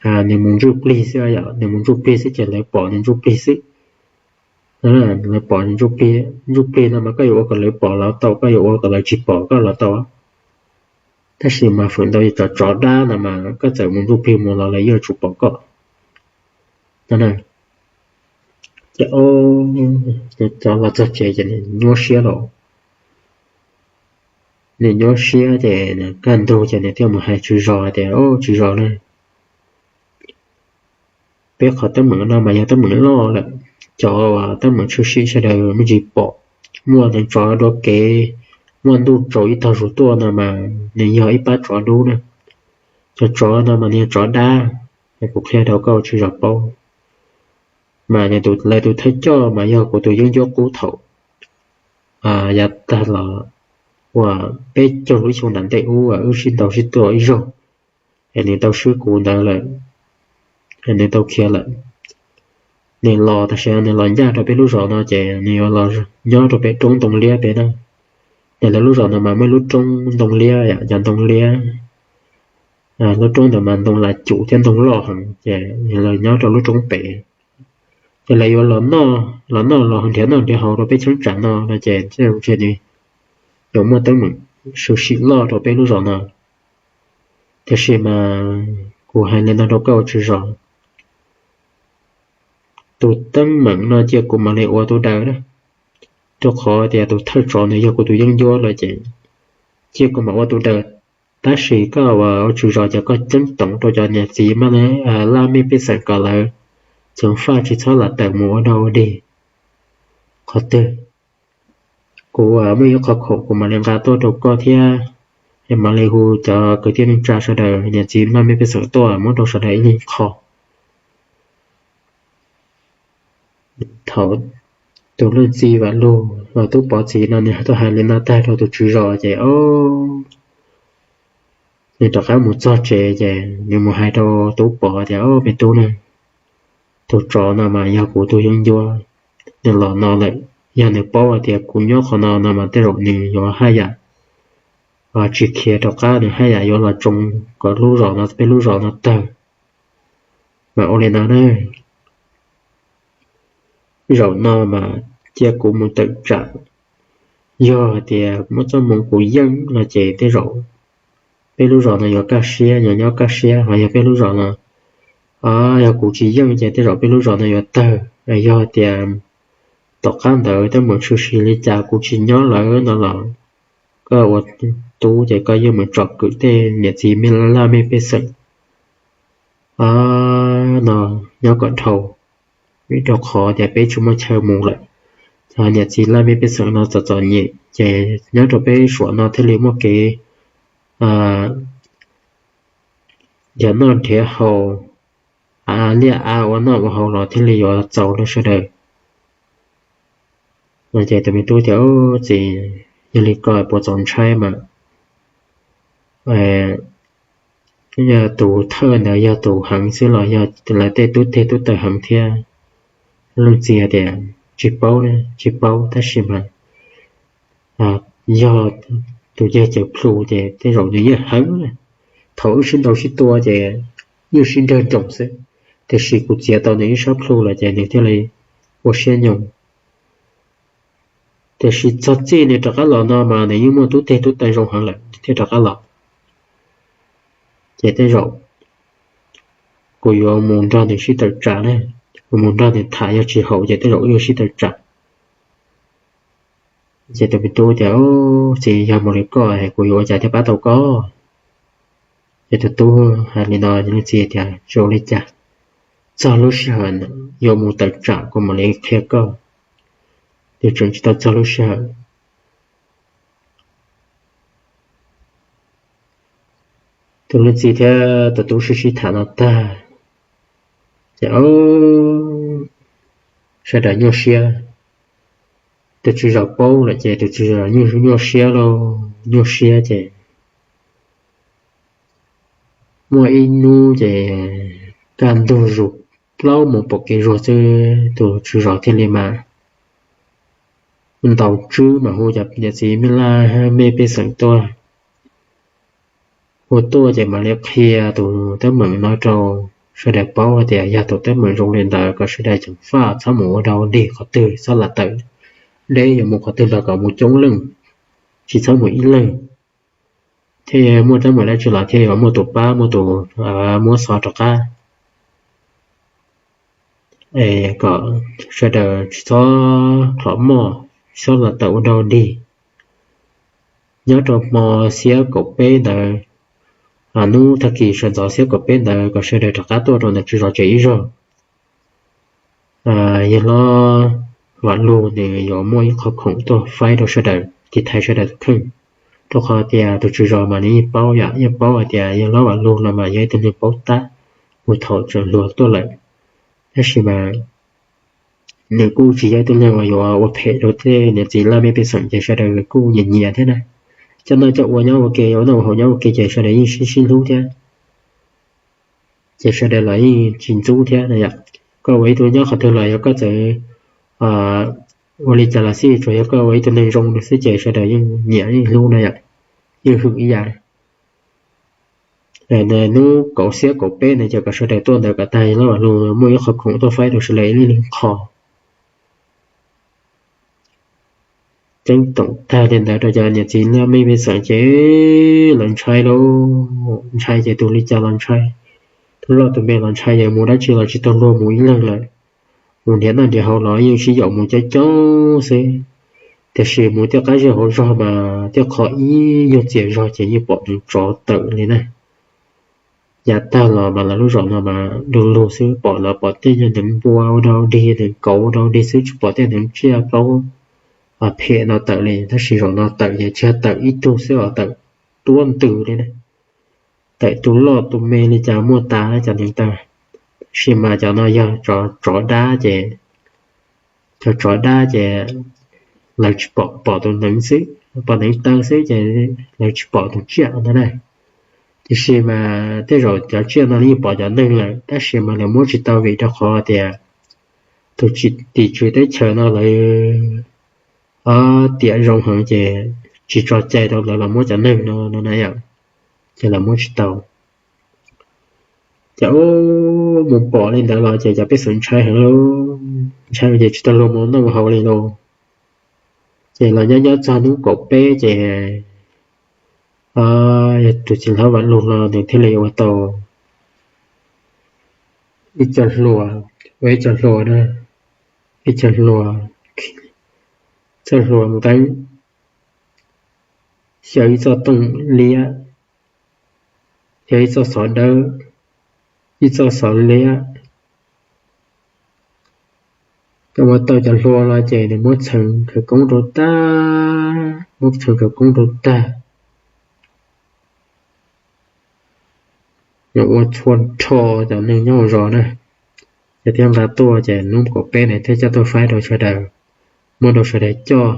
nws mus ntsuj plig xwb, nws mus ntsuj plig xwb ces lawv pom nws ntsuj plig xwb. Lawv pom nws ntsuj plig, ntsuj plig no mas koj yuav ua kom lawv pom los tau, koj yuav ua kom lawv tsis pom koj los tau. Tab sis mas feem ntau cov tsov dab no mas koj txawm mus ntsuj plig mus los lawv yeej yuav tsum pom koj. Ces cov los txog tsev ces nws nyuaj siab los, nws nyuaj siab ces kaj ntug ces nws thiaj mus hais tswv zos tias, Au, tswv zos na, peb qhov teeb meem no mas yog teeb meem loj lawm, cov teeb meem tshwm sim sawv daws me ntsis pom, muaj neeg tsov dua kev, muaj ntuj tsaus ib tog zus tuaj no mas nws yog ib pab tsov dub na. Cov tsov no mas nws yog tsov dab, kuv qhia rau koj tswv zos paub. Mas nws tus, lawv tus thawj coj mas yog kuv tus yeeb ncuab qub thaum yav tag los uas peb caug lub xyoo nram ntej ub wb sib ntaus sib tua ib zaug, es nws tau swb kuv ntawd lawm, nws tau khiav lawm. Nws los tam sim no nws los ncaj rau peb lub zos no ces nws yuav los nyob rau pem roob ntoo liab pem na. Ces lawv lub zos no mas muaj lub roob ntoo liab, cov ntoo liab, lub roob ntawd mas ntoo lam cum thiab ntoo loj heev ces nws los nyob rau lub roob pem. Ces lawv yuav los noj, los noj los nrhiav noj nrhiav haus rau peb cheeb tsam no no ces nws yuav muaj teeb meem tshwm sim loj rau peb lub zos no. Tiam sis mas kuv hais li no rau koj ua tswv zos, tus teeb meem no cia kuv mam li ua tus daws na, rau qhov tias tus thawj tsov nws yog kuv tus yeeb ncuab lawm ces cia kuv mam ua tus daws. Tab sis koj ua tswv zos ces koj ceeb toom rau cov niam txiv laj mej pej xeem kom lawv ceev faj tsis txhob lam tawm mus ua dog ua dig. Qhov twg kuv muaj ib qho khoom kuv mam li nqa tuaj rau koj thiab, es mam li hu cov kwv tij neej tsa sawv daws niam txiv laj mej pej xeem tuaj muab rau sawv daws ib leeg qho. Thaum tus leej txiv Vam Lug los tub Pov txiv no nws tuaj hais li no tag rau tus tswv zos ces nws rov qab mus txog tsev ces nws mus hais rau tub Pov tias, Au, me tub na, tus tsov no mas yog kuv tus yeeb ncuab, nws los no lawm. Yog nws paub hais tias kuv nyob qhov no no mas tej zaum nws yuav haj yam tsis khiav rov qab, nws haj yam yuav los tsoo kom lub zos no, peb lub zos no tawg. Mas ua li no na, zaum no mas cia kuv mus tawm tsam, yog hais tias muab txoj moo kuv yeej no ces tej zaum peb lub zos no yuav kaj siab, yuav nyob kaj siab. Ho yog peb lub zos no, yog kuv tsis yeej ces tej zaum peb lub zos no yuav tawg. Yog tias tom qab ntawd teeb meem tshwm sim li cas kuv tsis nyob lawm no los koj ua tub ces koj yeej mus tsom kwm tej niam txiv laj mej pej xeem no nyob kom dhau, vim rau qhov tias peb tsis muaj chaw mus lawm. Cov niam txiv laj mej pej xeem no txom txom nyem ces nyob rau peb Suav no thiaj li muaj kev nrhiav noj nrhiav haus, liaj av ua noj ua haus los thiaj li yuav txaus rau sawv daws. Ces tus me tub tias, Txiv, yog li ko puas txaus ntshai mas? Yog tus thawj ntawd yog tus heev xwb los yog lawv tej tub teg tub taws heev thiab? Leej txiv tias, Tsis paub, tsis paub, tab sis mas yog tus yawg Cawm Plhu ces tej zaum nws yeej heev. Thaum wb sib ntaus sib tua ces yeej sib nrawg nroos xwb, tiam sis kuv txiav tau nws ib sab plhu lawm ces nws thiaj li ua siab nyoos. Tiam sis txog txij nws rov qab los no mas nws yeej muaj tub teg tub taws zoo heev lawm nws thiaj rov qab los. Ces tej zaum kuv yuav mus nrog nws sib tawm tsam na, kuv mus nrog nws tham, yog tsis haum ces tej zaum wb yuav sib tawm tsam. Ces tus me tub tias, Txiv, yog mus li koj kuv yuav ua cas thiaj pab tau koj? Ces tus tub hais li no, leej txiv tias, Tsis ua li cas, txog lub sij hawm yuav mus tawm tsam kuv mam li qhia koj, nws tseem tsis tau txog lub sij hawm. Tus leej txiv thiab tus tub sib sib tham no tag, ces sawv daws nyuaj siab. Tus tswv zos paub lawm ces tus tswv zos nyuaj siab lauj, nyuaj siab ces muaj ib hnub ces kaj ntug zus plaub moos pom kev zuag xwb tus tswv zos thiaj li mas ntaus tswb mas hu cov niam txiv laj mej pej xeem tuaj. Hu tuaj ces mam li qhia tus teeb meem no rau sawv daws paub hais tias yog tus teeb meem zoo li ntawd kom sawv daws ceev faj txhob mus ua dog dig qhov twg, txhob lam tawm deb, yuav mus qhov twg los kom mus coob leej, tsis txhob mus ib leeg, thiaj muaj teeb meem dab tsi los thiaj yuav muaj tus pab muaj tus muab xov rov qab. Es kom sawv daws tsis txhob khlom moj, tsis txhob lam tawm ua dog dig. Nyob rau hmo xiab kaum peb ntawd, hnub tag kis sawv ntxov xiab kaum peb ntawd kom sawv daws rov qab tuaj rau ntawm tswv zos tsev ib zaug. Yawg hlob Vam Lug nws yuav muaj ib qho khoom tuaj faib rau sawv daws tiv thaiv sawv daws tus kheej, rau qhov tias tus tswv zos mas nws yeej paub yom, yeej paub hais tias yawg hlob Vam Lug no mas yog ib tug neeg paub tab puag thaum tseem hluas tuaj lawm. Tab sis mas nws kuj tsis yog ib tug neeg uas yuav ua phem rau tej niam txiv laj mej pej xeem ces sawv daws kuj nyiam nyiam thiab na. Coj noj coj ua nyob ua ke, ua noj ua haus nyob ua ke ces sawv daws yeej sib sib hlub thiab. Ces sawv daws los yeej tsis ntxub thiab na yom. Koj ua ib tug nyob qhov twg los yog koj txawm ua li cas los xij, tsuas yog koj ua ib tug neeg zoo xwb ces sawv daws yeej nyiam yeej hlub na yom, yeej hwm ib yam. Hnub kaum xiab kaum peb ntawd ces kom sawv daws tuaj ntawd kom tag, yawg hlob Vam Lug muaj ib qho khoom tuaj faib rau sawv daws ib leeg ib qho. Ceeb toom tag li ntawd rau cov niam txiv laj mej pej xeem ces lawv ntshai lauj, ntshai ces tus li cas los ntshai, tus loj tus me los ntshai, yog mus dab tsi los tsis tau luag mus ib leeg lawm. Mus nrhiav noj nrhiav haus los yeej sib yaum mus coob coob xwb, tiam sis mus tej qab zej hauv zog mas tej qho ib nyuag txias zog ces yeej pom neev tsov tawm li na. Yav tag los mas lawv lub zos no mas du lug xwb, pom los pom tej nyuag neev npua ua dog dig, neev kauv ua dog dig xwb, tsis pom tej neev tsiaj plaub phem no tawm li. Tab sis zaum no tawm ces tsis yog tawm ib tug xwb os, tawm tuab ntws li na. Tawm tus loj tus me li cas muaj tas cov neev taw. Tab sis mas cov no yog tsov dab ces, cov tsov dab ces lawv tsis pom, pom tus neev xwb, pom neev taw xwb ces lawv tsis pom tus tsiaj no na. Tiam sis mas tej zaum cov tsiaj no yeej pom cov neeg lawm, tab sis mas lawv muab tsis tau vim rau qhov tias tus tim tswv teb chaws no lawv tiam zoo heev ces tsis tso cai rau lawv los muab cov neeg no no na yom, ces lawv muab tsis tau. Ces mus pom li ntawd los ces cov pej xeem ntshai heev, ntshai ces tsis tau luag mus noj mus haus li lauj. Ces los nyob nyob txog hnub kaum peb ces tus txiv hlob Vam Lug no nws thiaj li ua tau ib co hlua, ua ib co hlua na, ib co hlua, txoj hlua mus teeb. xyaw ib txoj tooj liab, xyaw ib txoj xov dawb, ib txoj xov liab. Cov ua tau cov hlua los ces nws muab txheev khawv koob rau tag, muab txheev khawv koob rau tag, nws ua txhua nrho cov neeg nyob hauv zos na. Ces thiaj nqa tuaj ces hnub kaum peb na thiaj coj tuaj faib rau sawv daws, muab rau sawv daws coj,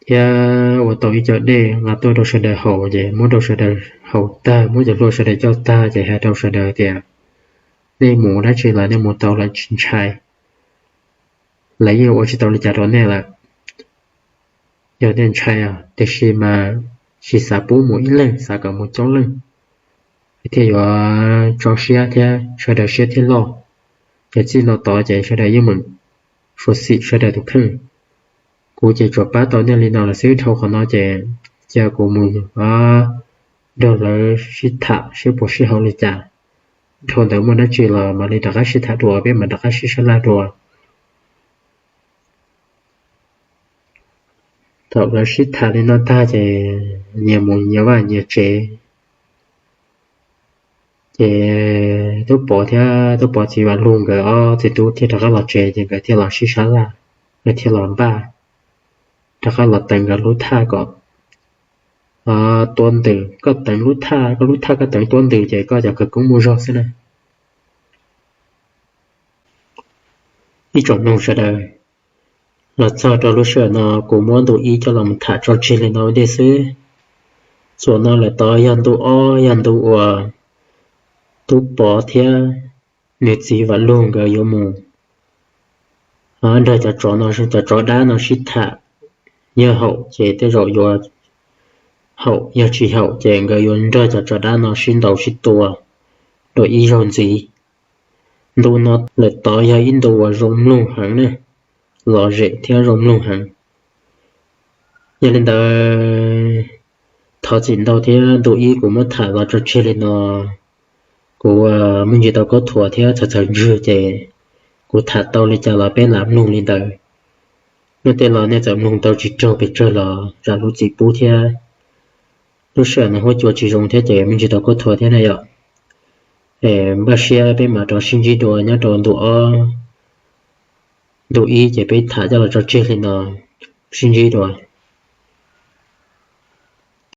thiab ua tau ib co dej nqa tuaj rau sawv daws haus ces muab rau sawv daws haus tag, muab cov hlua sawv daws coj tag ces hais rau sawv daws tias nej mus dab tsi los nej mus tau lawm tsis ntshai, lawv yeej ua tsis tau li cas rau nej lawm. Yog nej ntshai tiam sis mas tsis xav pub mus ib leeg, xav kom mus coob leej, thiaj yuav tso siab thiab sawv daws siab thiaj loj. Ces txij no tod ces sawv daws yeej meem suav xim sawv daws tus kheej. Kuv ces tsuas pab tau nej li no lawm xwb, dhau qhov no ces cia kuv mus nrog lawv sib tham seb puas sib haum li cas. Dhau ntawd muaj dab tsi los mam li rov qab sib tham dua, peb mam rov qab sib sab laj dua. Thaum lawv sib tham li no tag ces nyias mus nyias vaj nyias tsev. Ces Tub Pov thiab Tub Pov txiv Vam Lug nkawd ob txiv tub thiaj rov qab los tsev ces nkawd thiaj los sib sab laj, nkawd thiaj los npaj, rov qab los teev nkawd lub thaj kom tuab ntws. Koj teev lub thaj, koj lub thaj koj teev tuab ntws ces koj cov khawv koob muaj zog xwb na. Ib tsoom mloog sawv daws, los txog rau lub sij hawm no kuv muab ntu ib coj los mus tham tso tseg li no ua ntej xwb. Txuas no lawm tod yog ntu ob, yog ntu uas Tub Pov thiab nws txiv Vam Lug nkawd yuav mus nrog cov tsov no, cov tsov dab no sib tham. Yog haum ces tej zaum yuav haum, yog tsis haum ces nkawd yuav nrog cov tsov dab no sib ntaus sib tua dua ib zaug ntxiv. Ntu no lawm tod yog ib ntu uas zoo mloog heev na, lom zem thiab zoo mloog heev. Yog li ntawd, thov txim ntau thiab ntu ib kuv muab tham los tso tseg li no. Kuv me ntsis tau khaub thuas thiab txhawv txhawv ntswg ces kuv tham tau li cas los peb lam mloog li ntawd. Hnub tej los nej txawm mloog tau tsis raug pes tsawg los zam lub txim pub thiab. Lub sij hawm no huab cua tsis zoo thiab ces me ntsis tau khaub thuas thiab na yom. Npaj siab peb mam rov sib ntsib dua nyob rau ntu ob, ntu ib ces peb tham coj los tso tseg li no, sib ntsib dua.